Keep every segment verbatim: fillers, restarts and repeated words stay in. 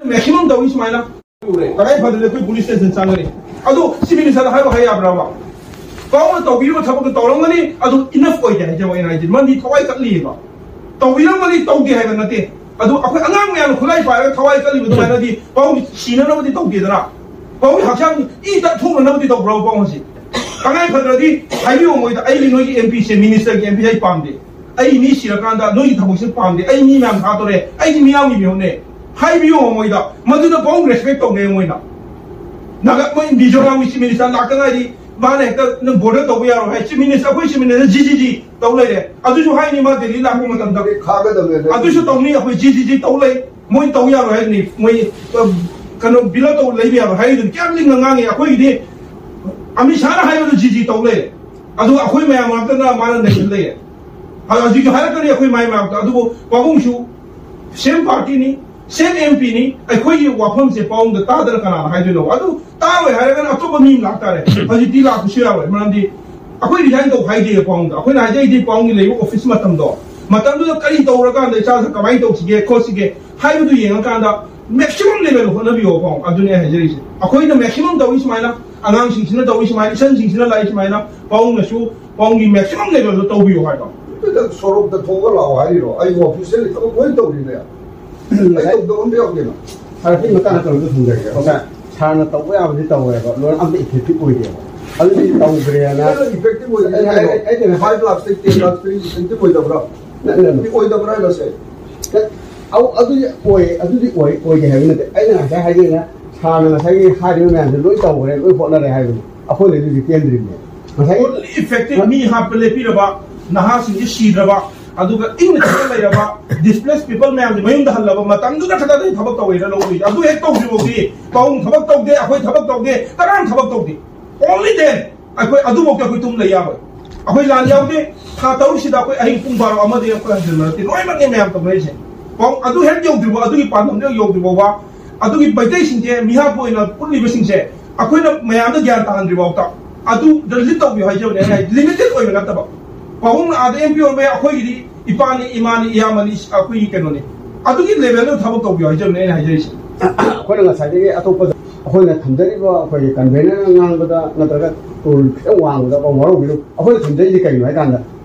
Maximum ꯇꯧꯏ ꯁꯨꯃꯥꯏꯅ꯫ ꯇꯉꯥꯏ ꯐꯗ꯭ꯔꯗꯤ ꯑꯩꯈꯣꯏ ꯄꯨꯂꯤꯁ ꯁ꯭ꯇꯦꯁꯟ ꯆꯪꯒꯅꯤ꯫ ꯑꯗꯨ ꯆꯤꯐ ꯃꯤꯅꯤꯁꯇꯔꯗ ꯍꯥꯏꯕ ꯍꯥꯏ ꯌꯥꯕ꯭ꯔꯕ? ꯄꯥꯎꯅ ꯇꯧꯕꯤꯔꯤꯕ ꯊꯕꯛꯇꯣ ꯇꯧꯔꯝꯒꯅꯤ, ꯑꯗꯨ ꯏꯅꯐ ꯑꯣꯏꯗꯦ ꯍꯥꯏꯖꯕ ꯑꯩꯅ ꯍꯥꯏꯁꯦ꯫ ꯃꯔꯝꯗꯤ ꯊꯋꯥꯏ ꯀꯠꯂꯤꯑꯕ꯫ ꯇꯧꯕꯤꯔꯝꯒꯅꯤ, ꯇꯧꯗꯦ ꯍꯥꯏꯕ ꯅꯠꯇꯦ꯫ ꯑꯗꯨ ꯑꯩꯈꯣꯏ ꯑꯉꯥꯡ ꯃꯌꯥꯝꯅ ꯈꯨꯠꯂꯥꯏ ꯄꯥꯏꯔꯒ ꯊꯋꯥꯏ ꯀꯠꯂꯤꯕ ꯑꯗꯨꯃꯥꯏꯅꯗꯤ ꯄꯥꯎ ꯁꯤꯅꯅꯕꯗꯤ ꯇꯧꯗꯦꯗꯅ꯫ ꯄꯥꯎꯒꯤ ꯍꯛꯆꯥꯡ ꯏ ꯇꯠꯊꯣꯛꯅꯅꯕꯗꯤ ꯇꯧꯕ꯭ꯔꯕ ꯄꯥꯎ ꯍꯧꯖꯤꯛ? ꯇꯉꯥꯏ ꯐꯗ꯭ꯔꯗꯤ ꯍꯥꯏꯕꯤꯌꯣ ꯃꯣꯏꯗ, "ꯑꯩꯒꯤ ꯅꯣꯏꯒꯤ ꯑꯦꯝ ꯄꯤꯁꯦ, ꯃꯤꯅꯤꯁꯇꯔꯒꯤ ꯑꯦꯝ ꯄꯤ ꯑꯩ ꯄꯥꯝꯗꯦ꯫ ꯑꯩ ꯃꯤ ꯁꯤꯔꯀꯥꯟꯗ ꯅꯣꯏꯒꯤ ꯊꯕꯛꯁꯦ ꯄꯥꯝꯗꯦ꯫ ꯑꯩ ꯃꯤ ꯃꯌꯥꯝ ꯊꯥꯗꯣꯔꯦ꯫ ꯑꯩꯗꯤ ꯃꯤꯌꯥꯝꯒꯤ ꯃꯤꯍꯨꯠꯅꯦ"꯫ ꯍꯥꯏꯕꯤꯌꯣ ꯃꯣꯏꯗ꯫ ꯃꯗꯨꯗ ꯄꯥꯎ ꯔꯦꯁꯄꯦꯛ ꯇꯧꯅꯩ ꯃꯣꯏꯅ꯫ ꯅꯥꯒꯥ-, ꯃꯣꯏ ꯃꯤꯖꯣꯔꯥꯝꯒꯤ ꯆꯤꯐ ꯃꯤꯅꯤꯁꯇꯔ ꯂꯥꯛꯇ ꯉꯥꯏꯔꯤ꯫ ꯃꯥꯅ ꯍꯦꯛꯇ "ꯅꯪ ꯕꯣꯔꯗꯔ ꯇꯧꯕ ꯌꯥꯔꯣꯏ" ꯍꯥꯏ꯫ ꯆꯤꯐ ꯃꯤꯅꯤꯁꯇꯔ, ꯑꯩꯈꯣꯏ chief minister G G G ꯇꯧ ꯂꯩꯔꯦ꯫ ꯑꯗꯨꯁꯨ ꯍꯥꯏꯅꯤ ꯃꯥ ꯗꯦꯜꯂꯤ ꯂꯥꯛꯄ ꯃꯇꯝꯗ꯫ ꯈꯥꯒꯗꯕꯅꯦ꯫ ꯑꯗꯨꯁꯨ ꯇꯧꯅꯤ, ꯑꯩꯈꯣꯏ ꯖꯤ ꯖꯤ ꯖꯤ ꯇꯧ ꯂꯩ꯫ ꯃꯣꯏ ꯇꯧ ꯌꯥꯔꯣꯏ ꯍꯥꯏꯅꯤ꯫ ꯃꯣꯏ, ꯑ, ꯀꯩꯅꯣ, ꯕꯤꯜ ꯇꯧ ꯂꯩꯕ ꯌꯥꯔꯣꯏ ꯍꯥꯏꯔꯤꯗꯨꯅꯤ꯫ ꯀꯌꯥꯝ ꯂꯤꯡꯅ ꯉꯥꯡꯉꯤ꯫ ꯑꯩꯈꯣꯏꯒꯤꯗꯤ ꯑꯃꯤꯠ ꯁꯥꯍꯅ ꯍꯥꯏꯕꯗꯨ ꯖꯤ ꯖꯤ ꯇꯧ ꯂꯩꯔꯦ꯫ ꯑꯗꯨ ꯑꯩꯈꯣꯏ ꯃꯌꯥꯝ ꯃꯔꯛꯇꯅ ꯃꯥꯅ ꯅꯩꯁꯤꯜ ꯂꯩꯔꯦ꯫ ꯑꯗꯨ ꯍꯧꯖꯤꯛꯁꯨ ꯍꯥꯏꯔꯛꯀꯅꯤ ꯑꯩꯈꯣꯏ ꯃꯥꯏ ꯃꯥꯌꯣꯛꯇ꯫ ꯑꯗꯨꯕꯨ ꯄꯥꯕꯨꯡꯁꯨ ꯁꯦꯝ ꯄꯥꯔꯇꯤꯅꯤ, ꯁꯦꯝ ꯑꯦꯝ ꯄꯤꯅꯤ꯫ ꯑꯩꯈꯣꯏꯒꯤ ꯋꯥꯐꯝꯁꯦ ꯄꯥꯕꯨꯡꯗ ꯇꯥꯗꯅ ꯀꯅꯥꯅ ꯍꯥꯏꯗꯣꯏꯅꯣ? ꯑꯗꯨ ꯇꯥꯔꯣꯏ ꯍꯥꯏꯔꯒꯅ ꯑꯇꯣꯞꯄ ꯃꯤ ꯑꯃ ꯂꯥꯛꯇꯥꯔꯦ꯫ ꯍꯧꯖꯤꯛꯇꯤ ꯂꯥꯛꯄꯁꯨ ꯌꯥꯔꯣꯏ꯫ ꯃꯔꯝꯗꯤ ꯑꯩꯈꯣꯏ ꯔꯤꯖꯥꯏꯟ ꯇꯧ ꯍꯥꯏꯗꯦ ꯄꯥꯕꯨꯡꯗ꯫ ꯑꯩꯈꯣꯏꯅ ꯍꯥꯏꯖꯩꯗꯤ ꯄꯥꯕꯨꯡꯒꯤ ꯂꯩꯕ ꯑꯣꯐꯤꯁ ꯃꯇꯝꯗꯣ, ꯃꯇꯝꯗꯨꯗ ꯀꯔꯤ ꯇꯧꯔꯀꯥꯟꯗ ꯏꯆꯥꯁꯦ ꯀꯃꯥꯏꯅ ꯇꯧꯁꯤꯒꯦ ꯈꯣꯠꯁꯤꯒꯦ ꯍꯥꯏꯕꯗꯨ ꯌꯦꯡꯉꯀꯥꯟꯗ ꯃꯦꯛꯁꯤꯃꯝ ꯂꯦꯚꯦꯜ ꯍꯣꯠꯅꯕꯤꯌꯣ ꯄꯥꯕꯨꯡ꯫ ꯑꯗꯨꯅꯦ ꯑꯩ ꯍꯥꯏꯖꯔꯤꯁꯦ꯫ ꯑꯩꯈꯣꯏꯅ ꯃꯦꯛꯁꯤꯃꯝ ꯇꯧꯏ ꯁꯨꯃꯥꯏꯅ, ꯑꯉꯥꯡꯁꯤꯡꯁꯤꯅ ꯇꯧꯏ ꯁꯨꯃꯥꯏꯅ, ꯏꯆꯟꯁꯤꯡꯁꯤꯅ ꯂꯥꯛꯏ ꯁꯨꯃꯥꯏꯅ, ꯄꯥꯕꯨꯡꯅꯁꯨ ꯄꯥꯕꯨꯡꯒꯤ ꯃꯦꯛꯁꯤꯃꯝ ꯂꯦꯚꯦꯜꯗꯣ ꯇꯧꯕꯤꯌꯨ ꯍꯥꯏꯕ꯫ ꯑꯗꯨꯗ ꯁꯣꯔꯣꯛꯇ ꯊꯣꯛꯑꯒ ꯂꯥꯛꯑꯣ ꯍꯥꯏꯔꯤꯔꯣ? ꯑꯩ ꯑꯣꯐꯤꯁꯤꯌꯦꯜꯂꯤ ꯊꯕꯛ ꯂꯣꯏ ꯇꯧꯔꯤꯅꯦ꯫ ꯑꯩ ꯇꯧꯗꯕ ꯑꯝꯇ ꯌꯥꯎꯗꯦꯅ꯫ ꯁꯥꯔ, ꯑꯩ ꯃꯇꯥꯡ ꯑꯃꯇ ꯊꯝꯖꯒꯦ꯫ ꯁꯥꯔ, ꯁꯥꯔꯅ ꯇꯧꯕ ꯌꯥꯕꯗꯤ ꯇꯧꯋꯦꯕ, ꯂꯣꯏꯅ ꯑꯝꯇ ꯏꯐꯦꯛꯇꯤꯚ ꯑꯣꯏꯗꯦꯕ꯫ ꯑꯗꯨꯗꯤ ꯇꯧꯗ꯭ꯔꯦꯅ꯫ ꯅꯪꯅ ꯏꯐꯦꯛꯇꯤꯚ ꯑꯣꯏꯗꯦ ꯑꯩ ꯍꯥꯏꯔꯣ꯫ ꯑꯩ, ꯑꯩ, ꯑꯩ, ꯐꯥꯏꯚ ꯂꯥꯛꯁꯇꯩ ꯇꯦꯟ ꯂꯥꯛꯁꯇꯩ ꯏꯐꯦꯛꯇꯤꯚ ꯑꯣꯏꯗꯕ꯭ꯔꯥ? ꯅꯠꯇꯦ, ꯅꯠꯇꯦ꯫ ꯑꯣꯏꯗꯕ꯭ꯔꯥ ꯍꯥꯏꯅꯣ ꯁꯦ? ꯑꯧ, ꯑꯗꯨꯗꯤ ꯑꯣꯏ, ꯑꯗꯨꯗꯤ ꯑꯣꯏ, ꯑꯣꯏꯗꯦ ꯍꯥꯏꯕ ꯅꯠꯇꯦ꯫ ꯑꯩꯅ ꯉꯁꯥꯏ ꯍꯥꯏꯖꯩꯅ, ꯁꯥꯔꯅ ꯉꯁꯥꯏꯒꯤ ꯍꯥꯏꯔꯤꯕ ꯃꯌꯥꯝꯁꯦ ꯂꯣꯏ ꯇꯧꯈ꯭ꯔꯦ, ꯂꯣꯏ ꯍꯣꯠꯅꯔꯦ ꯍꯥꯏꯕꯅꯤ꯫ ꯑꯩꯈꯣꯏꯅ ꯑꯗꯨꯗꯤ ꯄꯦꯟꯗ꯭ꯔꯤꯕꯅꯦ꯫ ꯉꯁꯥꯏ ꯑꯣꯟꯂꯤ ꯏꯐꯦꯛꯇꯤꯚ ꯃꯤ ꯍꯥꯞꯄ ꯂꯦꯞꯄꯤꯔꯕ, ꯅꯍꯥꯁꯤꯡꯁꯦ ꯁꯤꯗ꯭ꯔꯕ, ꯑꯗꯨꯒ ꯏꯪꯅ ꯆꯤꯛꯅ ꯂꯩꯔꯕ, ꯗꯤꯁꯄ꯭ꯂꯦꯁ ꯄꯤꯄꯜ ꯃꯌꯥꯝꯁꯦ ꯃꯌꯨꯝꯗ ꯍꯜꯂꯕ ꯃꯇꯝꯗꯨꯗ ꯈꯛꯇꯗꯤ ꯊꯕꯛ ꯇꯧꯋꯦꯅ ꯂꯧꯗꯣꯏꯁꯦ꯫ ꯑꯗꯨ ꯍꯦꯛ ꯇꯧꯗ꯭ꯔꯤꯐꯥꯎꯗꯤ ꯄꯥꯕꯨꯡ ꯊꯕꯛ ꯇꯧꯗꯦ, ꯑꯩꯈꯣꯏ ꯊꯕꯛ ꯇꯧꯗꯦ, ꯀꯅꯥꯝ ꯊꯕꯛ ꯇꯧꯗꯦ꯫ ꯑꯣꯟꯂꯤ ꯗꯦꯟ ꯑꯩꯈꯣꯏ ꯑꯗꯨꯐꯥꯎꯗ ꯑꯩꯈꯣꯏ ꯇꯨꯝ ꯂꯩ ꯌꯥꯔꯣꯏ꯫ ꯑꯩꯈꯣꯏ ꯂꯥꯟ ꯌꯥꯎꯗꯦ꯫ ꯊꯥ ꯇꯔꯨꯛꯁꯤꯗ ꯑꯩꯈꯣꯏ ꯑꯍꯤꯡ ꯄꯨꯡ ꯕꯥꯔꯣ ꯑꯃꯗꯒꯤ ꯑꯩꯈꯣꯏ ꯍꯟꯖꯤꯟꯕ ꯅꯠꯇꯦ꯫ ꯂꯣꯏꯅꯃꯛꯅꯦ ꯃꯌꯥꯝ ꯇꯧꯅꯔꯤꯁꯦ꯫ ꯄꯥꯎ ꯑꯗꯨ ꯍꯦꯛ ꯌꯧꯗ꯭ꯔꯤꯕ, ꯑꯗꯨꯒꯤ ꯄꯥꯟꯗꯝꯗꯨ ꯍꯦꯛ ꯌꯧꯗ꯭ꯔꯤꯕ ꯋꯥ, ꯑꯗꯨꯒꯤ ꯃꯩꯇꯩꯁꯤꯡꯁꯦ ꯃꯤꯍꯥꯠꯄ ꯑꯣꯏꯅ ꯎꯠꯂꯤꯕꯁꯤꯡꯁꯦ ꯑꯩꯈꯣꯏꯅ ꯃꯌꯥꯝꯗ ꯒ꯭ꯌꯥꯟ ꯇꯥꯍꯟꯗ꯭ꯔꯤꯐꯥꯎꯗ ꯑꯗꯨꯗ ꯂꯤꯠ ꯇꯧꯕꯤꯌꯨ ꯍꯥꯏꯖꯕꯅꯦ꯫ ꯑꯩꯅ ꯍꯥꯏ, ꯂꯤꯃꯤꯇꯦꯠ ꯑꯣꯏꯕ ꯅꯠꯇꯕ꯫ ꯄꯥꯕꯨꯡꯅ ꯑꯥꯗ ꯑꯦꯝ ꯄꯤ ꯑꯣꯏꯔꯝꯕ ꯌꯥꯏ, ꯑꯩꯈꯣꯏꯒꯤꯗꯤ ꯏꯄꯥꯅꯤ, ꯏꯃꯥꯅꯤ, ꯏꯌꯥꯝꯕꯅꯤ, ꯑꯩꯈꯣꯏꯒꯤ ꯀꯩꯅꯣꯅꯤ꯫ ꯑꯗꯨꯒꯤ ꯂꯦꯚꯦꯜꯗ ꯊꯕꯛ ꯇꯧꯕꯤꯌꯨ ꯍꯥꯏꯖꯕꯅꯦ ꯑꯩꯅ ꯍꯥꯏꯖꯔꯤꯁꯦ꯫ ꯑꯩꯈꯣꯏꯅ ꯉꯁꯥꯏꯗꯒꯤ ꯑꯇꯣꯞꯄ ꯑꯩꯈꯣꯏꯅ ꯊꯝꯖꯔꯤꯕ ꯑꯩꯈꯣꯏꯒꯤ ꯀꯟꯚꯦꯅꯔꯅ ꯉꯥꯡꯕꯗ ꯅꯠꯇ꯭ꯔꯒ ꯇꯣꯟ ꯈꯤꯇꯪ ꯋꯥꯡꯕꯗ ꯋꯥꯔꯧꯕꯤꯔꯨ꯫ ꯑꯩꯈꯣꯏꯅ ꯊꯝꯖꯔꯤꯁꯦ ꯀꯩꯅꯣ ꯍꯥꯏ ꯀꯥꯟꯗ,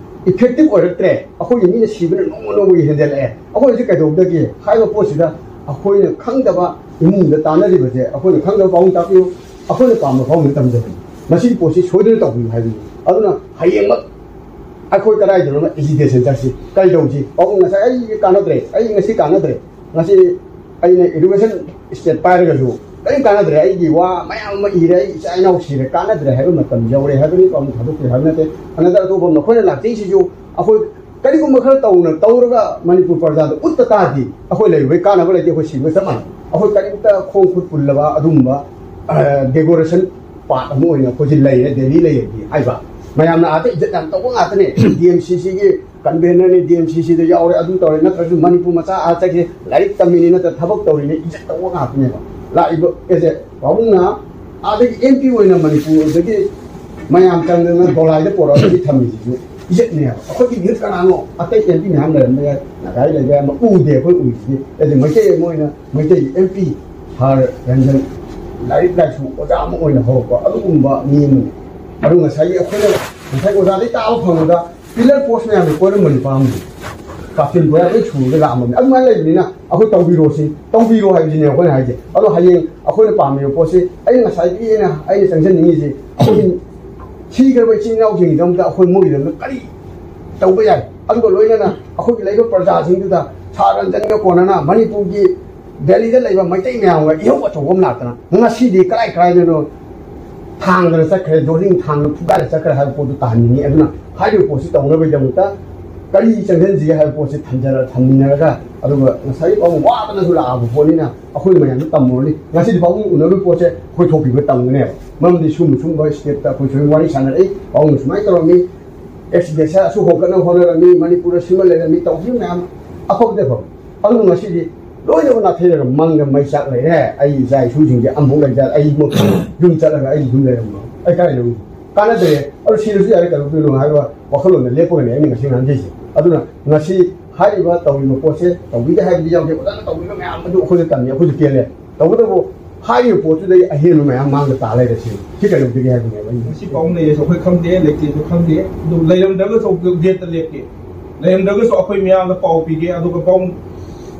ꯏꯐꯦꯛꯇꯤꯚ ꯑꯣꯏꯔꯛꯇ꯭ꯔꯦ, ꯑꯩꯈꯣꯏꯒꯤ ꯃꯤꯅ ꯁꯤꯕꯅ ꯅꯣꯡꯃ ꯅꯣꯡꯃꯒꯤ ꯍꯦꯟꯖꯜꯂꯛꯑꯦ꯫ ꯑꯩꯈꯣꯏ ꯍꯧꯖꯤꯛ ꯀꯩꯗꯧꯗꯒꯦ ꯍꯥꯏꯕ ꯄꯣꯠꯁꯤꯗ ꯑꯩꯈꯣꯏꯅ ꯈꯪꯗꯕ ꯏꯃꯨꯡꯗ ꯇꯥꯟꯅꯔꯤꯕꯁꯦ, ꯑꯩꯈꯣꯏꯅ ꯈꯪꯗꯕ ꯄꯥꯎꯡ ꯇꯥꯛꯄꯤꯌꯨ꯫ ꯑꯩꯈꯣꯏꯅ ꯄꯥꯝꯕ ꯐꯥꯎꯅ ꯇꯝꯖꯕꯅꯤ꯫ ꯃꯁꯤꯒꯤ ꯄꯣꯠꯁꯤ ꯁꯣꯏꯗꯅ ꯇꯧꯕꯤꯌꯨ ꯍꯥꯏꯕꯅꯤ꯫ ꯑꯗꯨꯅ ꯍꯌꯦꯡꯃꯛ ꯑꯩꯈꯣꯏ ꯀꯗꯥꯏꯗꯅꯣ ꯑꯦꯖꯤꯇꯦꯁꯟ ꯆꯠꯁꯤ꯫ ꯀꯔꯤ ꯇꯧꯁꯤ? ꯄꯥꯕꯨꯡ ꯉꯁꯥꯏ ꯑꯩ ꯀꯥꯟꯅꯗ꯭ꯔꯦ, ꯑꯩ ꯉꯁꯤ ꯀꯥꯟꯅꯗ꯭ꯔꯦ, ꯉꯁꯤ ꯑꯩꯅ ꯏꯗꯨꯀꯦꯁꯟ ꯁ꯭ꯇꯦꯠ ꯄꯥꯏꯔꯒꯁꯨ ꯀꯔꯤꯝ ꯀꯥꯟꯅꯗ꯭ꯔꯦ, ꯑꯩꯒꯤ ꯋꯥ ꯃꯌꯥꯝ ꯑꯃ ꯏꯔꯦ, ꯑꯩ ꯏꯆꯥ ꯏꯅꯥꯎ ꯁꯤꯔꯦ, ꯀꯥꯟꯅꯗ꯭ꯔꯦ ꯍꯥꯏꯕ ꯃꯇꯝ ꯌꯧꯔꯦ ꯍꯥꯏꯕꯅꯤ꯫ ꯄꯥꯕꯨꯡ ꯊꯥꯗꯣꯛꯄꯤꯌꯨ ꯍꯥꯏꯕ ꯅꯠꯇꯦ꯫ ꯑꯅꯗꯔ ꯑꯇꯣꯞꯄ ꯑꯃ ꯑꯩꯈꯣꯏꯅ ꯂꯥꯛꯆꯩꯁꯤꯁꯨ ꯑꯩꯈꯣꯏ ꯀꯔꯤꯒꯨꯝꯕ ꯈꯔ ꯇꯧꯅ ꯇꯧꯔꯒ ꯃꯅꯤꯄꯨꯔ ꯄ꯭ꯔꯖꯥꯗ ꯎꯠꯇ ꯇꯥꯔꯗꯤ ꯑꯩꯈꯣꯏ ꯂꯩꯔꯨꯕꯩ ꯀꯥꯟꯅꯕ ꯂꯩꯇꯦ, ꯑꯩꯈꯣꯏ ꯁꯤꯕꯒ ꯆꯞ ꯃꯥꯟꯅꯩ꯫ ꯑꯩꯈꯣꯏ ꯀꯔꯤꯝꯇ ꯈꯣꯡ ꯈꯨꯠ ꯄꯨꯜꯂꯕ ꯑꯗꯨꯒꯨꯝꯕ ꯗꯦꯀꯣꯔꯦꯁꯟ ꯄꯥꯔꯠ ꯑꯃ ꯑꯣꯏꯅ ꯑꯩꯈꯣꯏꯁꯦ ꯂꯩꯔꯦ, ꯗꯦꯜꯂꯤ ꯂꯩꯔꯗꯤ ꯍꯥꯏꯕ꯫ ꯃꯌꯥꯝꯅ ꯑꯥꯗ ꯏꯖꯠ ꯌꯥꯝ ꯇꯧꯕ ꯉꯥꯛꯇꯅꯦ꯫ ꯗꯤ ꯑꯦꯝ ꯁꯤ ꯁꯤꯒꯤ ꯀꯟꯚꯦꯅꯔꯅꯤ, ꯗꯤ ꯑꯦꯝ ꯁꯤ ꯁꯤꯗ ꯌꯥꯎꯔꯦ, ꯑꯗꯨ ꯇꯧꯔꯦ, ꯅꯠꯇ꯭ꯔꯁꯨ ꯃꯅꯤꯄꯨꯔ ꯃꯆꯥ ꯑꯥ ꯆꯠꯈꯤ, ꯂꯥꯏꯔꯤꯛ ꯇꯝꯃꯤꯅꯤ ꯅꯠꯇ꯭ꯔ ꯊꯕꯛ ꯇꯧꯔꯤꯅꯤ, ꯏꯖꯠ ꯇꯧꯕ ꯉꯥꯛꯇꯅꯦꯕ꯫ ꯂꯥꯛꯏꯕ ꯑꯦꯁꯦ ꯄꯥꯕꯨꯡꯅ ꯑꯥꯗꯒꯤ ꯑꯦꯝ ꯄꯤ ꯑꯣꯏꯅ ꯃꯅꯤꯄꯨꯔꯗꯒꯤ ꯃꯌꯥꯝ ꯆꯪꯗꯅ ꯗꯣꯂꯥꯏꯗ ꯄꯣꯔꯛꯑꯒ ꯊꯝꯃꯤꯁꯤꯁꯨ ꯏꯖꯠꯅꯦꯕ꯫ ꯑꯩꯈꯣꯏꯒꯤ ꯌꯨꯠ ꯀꯅꯥꯅꯣ? ꯑꯇꯩ ꯑꯦꯝ ꯄꯤ ꯃꯌꯥꯝ ꯂꯩꯔꯝꯕ ꯌꯥꯏ, ꯅꯥꯒꯥꯔꯤ ꯂꯩꯕ ꯌꯥꯏ, ꯑꯃ ꯎꯗꯦ꯫ ꯑꯩꯈꯣꯏ ꯎꯔꯤꯁꯤꯗꯤ ꯑꯩꯗꯤ ꯃꯩꯇꯩ ꯑꯃ ꯑꯣꯏꯅ ꯃꯩꯇꯩꯒꯤ ꯑꯦꯝ ꯄꯤ ꯁꯥꯔ ꯔꯟꯖꯟ ꯂꯥꯏꯔꯤꯛ ꯂꯥꯏꯁꯨ ꯑꯣꯖꯥ ꯑꯃ ꯑꯣꯏꯅ ꯍꯧꯔꯛꯄ ꯑꯗꯨꯒꯨꯝꯕ ꯃꯤ ꯑꯃꯅꯤ꯫ ꯑꯗꯨ ꯉꯁꯥꯏꯒꯤ ꯑꯩꯈꯣꯏꯅ ꯉꯁꯥꯏ ꯑꯣꯖꯥꯗꯒꯤ ꯇꯥꯕ ꯐꯪꯕꯗ ꯄꯤꯂꯔ ꯄꯣꯁ ꯃꯌꯥꯝꯗꯣ ꯀꯣꯏꯔꯝꯕꯅꯤ ꯄꯥꯝꯃꯤ꯫ ꯀꯥꯆꯤꯟ ꯀꯣꯏꯔ ꯂꯣꯏ ꯁꯨꯔꯒ ꯂꯥꯛꯑꯝꯕꯅꯤ꯫ ꯑꯗꯨꯃꯥꯏꯅ ꯂꯩꯕꯅꯤꯅ ꯑꯩꯈꯣꯏ ꯇꯧꯕꯤꯔꯣꯁꯤ, ꯇꯧꯕꯤꯔꯣ ꯍꯥꯏꯕꯁꯤꯅꯦ ꯑꯩꯈꯣꯏꯅ ꯍꯥꯏꯁꯦ꯫ ꯑꯗꯣ ꯍꯌꯦꯡ ꯑꯩꯈꯣꯏꯅ ꯄꯥꯝꯃꯤꯕ ꯄꯣꯠꯁꯤ, ꯑꯩꯅ ꯉꯁꯥꯏꯒꯤ ꯑꯩꯅ ꯑꯩꯅ ꯆꯪꯖꯅꯤꯡꯉꯤꯁꯤ ꯑꯩꯈꯣꯏꯒꯤ ꯁꯤꯈ꯭ꯔꯕ ꯏꯆꯤꯟ ꯏꯅꯥꯎꯁꯤꯡꯒꯤꯗꯃꯛꯇ ꯑꯩꯈꯣꯏ ꯃꯣꯏꯒꯤꯗꯃꯛꯇ ꯀꯔꯤ ꯇꯧꯕ ꯌꯥꯏ? ꯑꯗꯨꯒ ꯂꯣꯏꯅꯅ ꯑꯩꯈꯣꯏꯒꯤ ꯂꯩꯔꯤꯕ ꯄ꯭ꯔꯖꯥꯁꯤꯡꯗꯨꯗ ꯁꯥꯔ ꯔꯟꯖꯟꯒ ꯀꯣꯟꯅꯅ ꯃꯅꯤꯄꯨꯔꯒꯤ ꯗꯦꯜꯂꯤꯗ ꯂꯩꯕ ꯃꯩꯇꯩ ꯃꯌꯥꯝꯒ ꯏꯍꯧ ꯑꯆꯧꯕ ꯑꯃ ꯂꯥꯛꯇꯅ ꯉꯁꯤꯗꯤ ꯀꯔꯥꯏ ꯀꯔꯥꯏꯗꯅꯣ ꯊꯥꯡꯗꯅ ꯆꯠꯈ꯭ꯔꯦ, ꯖꯣꯂꯤꯡ ꯊꯥꯡꯅ ꯐꯨꯒꯥꯏꯔ ꯆꯠꯈ꯭ꯔꯦ ꯍꯥꯏꯕ ꯄꯣꯠꯇꯨ ꯇꯥꯍꯟꯅꯤꯡꯉꯤ꯫ ꯑꯗꯨꯅ ꯍꯥꯏꯔꯤꯕ ꯄꯣꯠꯁꯤ ꯇꯧꯅꯕꯒꯤꯗꯃꯛꯇ ꯀꯔꯤ ꯆꯪꯁꯤꯟꯁꯤꯒꯦ ꯍꯥꯏꯕ ꯄꯣꯠꯁꯤ ꯊꯝꯖꯔ-, ꯊꯝꯃꯤꯟꯅꯔꯒ, ꯑꯗꯨꯒ ꯉꯁꯥꯏꯒꯤ ꯄꯥꯎ ꯋꯥꯗꯅꯁꯨ ꯂꯥꯛꯑꯕ ꯄꯣꯠꯅꯤꯅ ꯑꯩꯈꯣꯏ ꯃꯌꯥꯝꯁꯨ ꯇꯝꯃꯨꯔꯅꯤ꯫ ꯉꯁꯤꯗꯤ ꯄꯥꯕꯨꯡ ꯎꯅꯕꯒꯤ ꯄꯣꯠꯁꯦ ꯑꯩꯈꯣꯏ ꯊꯣꯛꯈꯤꯕ ꯇꯝꯒꯅꯦꯕ꯫ ꯃꯔꯝꯗꯤ ꯁꯨꯝꯕ ꯁꯨꯝꯕ ꯁ꯭ꯇꯦꯠꯇ ꯑꯩꯈꯣꯏ ꯁꯨꯝ ꯋꯥꯔꯤ ꯁꯥꯟꯅꯔꯛꯏ, ꯄꯥꯕꯨꯡꯅ ꯁꯨꯃꯥꯏꯅ ꯇꯧꯔꯝꯃꯤ, ꯑꯦꯛꯁꯤꯗꯦꯟꯁ ꯑꯁꯨꯛ ꯍꯣꯡꯒꯠꯅꯕ ꯍꯣꯠꯅꯔꯝꯃꯤ, ꯃꯅꯤꯄꯨꯔꯗ ꯁꯤꯃ ꯂꯩꯔꯝꯃꯤ, ꯇꯧꯈꯤꯕ ꯃꯌꯥꯝ ꯑꯐꯕꯗꯤ ꯑꯐꯕ꯫ ꯑꯗꯨꯅ ꯉꯁꯤꯗꯤ ꯂꯣꯏꯅꯃꯛ ꯅꯥꯊꯩꯔꯒ ꯃꯪꯗ ꯃꯩ ꯆꯥꯛ ꯂꯩꯔꯦ꯫ ꯑꯩ ꯏꯆꯥ ꯏꯁꯨꯁꯤꯡꯁꯦ ꯑꯃꯐꯥꯎ ꯂꯩꯖ-, ꯑꯩ ꯌꯨꯝ ꯆꯠꯂꯒ ꯑꯩ ꯌꯨꯝ ꯂꯩꯔꯝꯃꯣ꯫ ꯑꯩ ꯀꯥꯏ ꯂꯩꯔꯨꯅꯤ? ꯀꯥꯟꯅꯗ꯭ꯔꯦ꯫ ꯑꯗꯨ ꯁꯤꯔꯁꯨ ꯌꯥꯔꯦ, ꯀꯩꯗꯧꯗꯣꯏꯅꯣ ꯍꯥꯏꯕ ꯋꯥꯈꯜꯂꯣꯟꯗ ꯂꯦꯞꯄꯒꯅꯦ ꯑꯩꯅ ꯉꯁꯤ ꯉꯥꯡꯖꯩꯁꯦ꯫ ꯑꯗꯨꯅ ꯉꯁꯤ ꯍꯥꯏꯔꯤꯕ ꯇꯧꯔꯤꯕ ꯄꯣꯠꯁꯦ ꯇꯧꯕꯤꯗꯦ ꯍꯥꯏꯕꯗꯤ ꯌꯥꯎꯗꯦ, ꯑꯣꯖꯥꯅ ꯇꯧꯕꯤꯕ ꯃꯌꯥꯝ ꯑꯗꯨ ꯑꯩꯈꯣꯏꯗ ꯇꯝꯃꯤ, ꯑꯩꯈꯣꯏꯁꯨ ꯄꯦꯜꯂꯦ꯫ ꯇꯧꯕꯇꯕꯨ ꯍꯥꯏꯔꯤꯕ ꯄꯣꯠꯇꯨꯗꯒꯤ ꯑꯍꯦꯟꯕ ꯃꯌꯥꯝ ꯃꯥꯡꯗ ꯇꯥ ꯂꯩꯔꯦ꯫ ꯁꯤ ꯁꯤ ꯀꯩꯗꯧꯕꯗꯒꯤ ꯍꯥꯏꯕꯅꯦꯕ ꯑꯩꯅ꯫ ꯃꯁꯤ ꯄꯥꯎ ꯂꯩꯔꯁꯨ ꯑꯩꯈꯣꯏ ꯈꯪꯗꯦ, ꯂꯩꯇꯦꯁꯨ ꯈꯪꯗꯦ꯫ ꯑꯗꯨ ꯂꯩꯔꯝꯗ꯭ꯔꯒꯁꯨ ꯒꯦꯠꯇ ꯂꯦꯞꯀꯦ, ꯂꯩꯔꯝꯗ꯭ꯔꯒꯁꯨ ꯑꯩꯈꯣꯏ ꯃꯌꯥꯝꯗ ꯄꯥꯎ ꯄꯤꯒꯦ꯫ ꯑꯗꯨꯒ ꯄꯥꯎ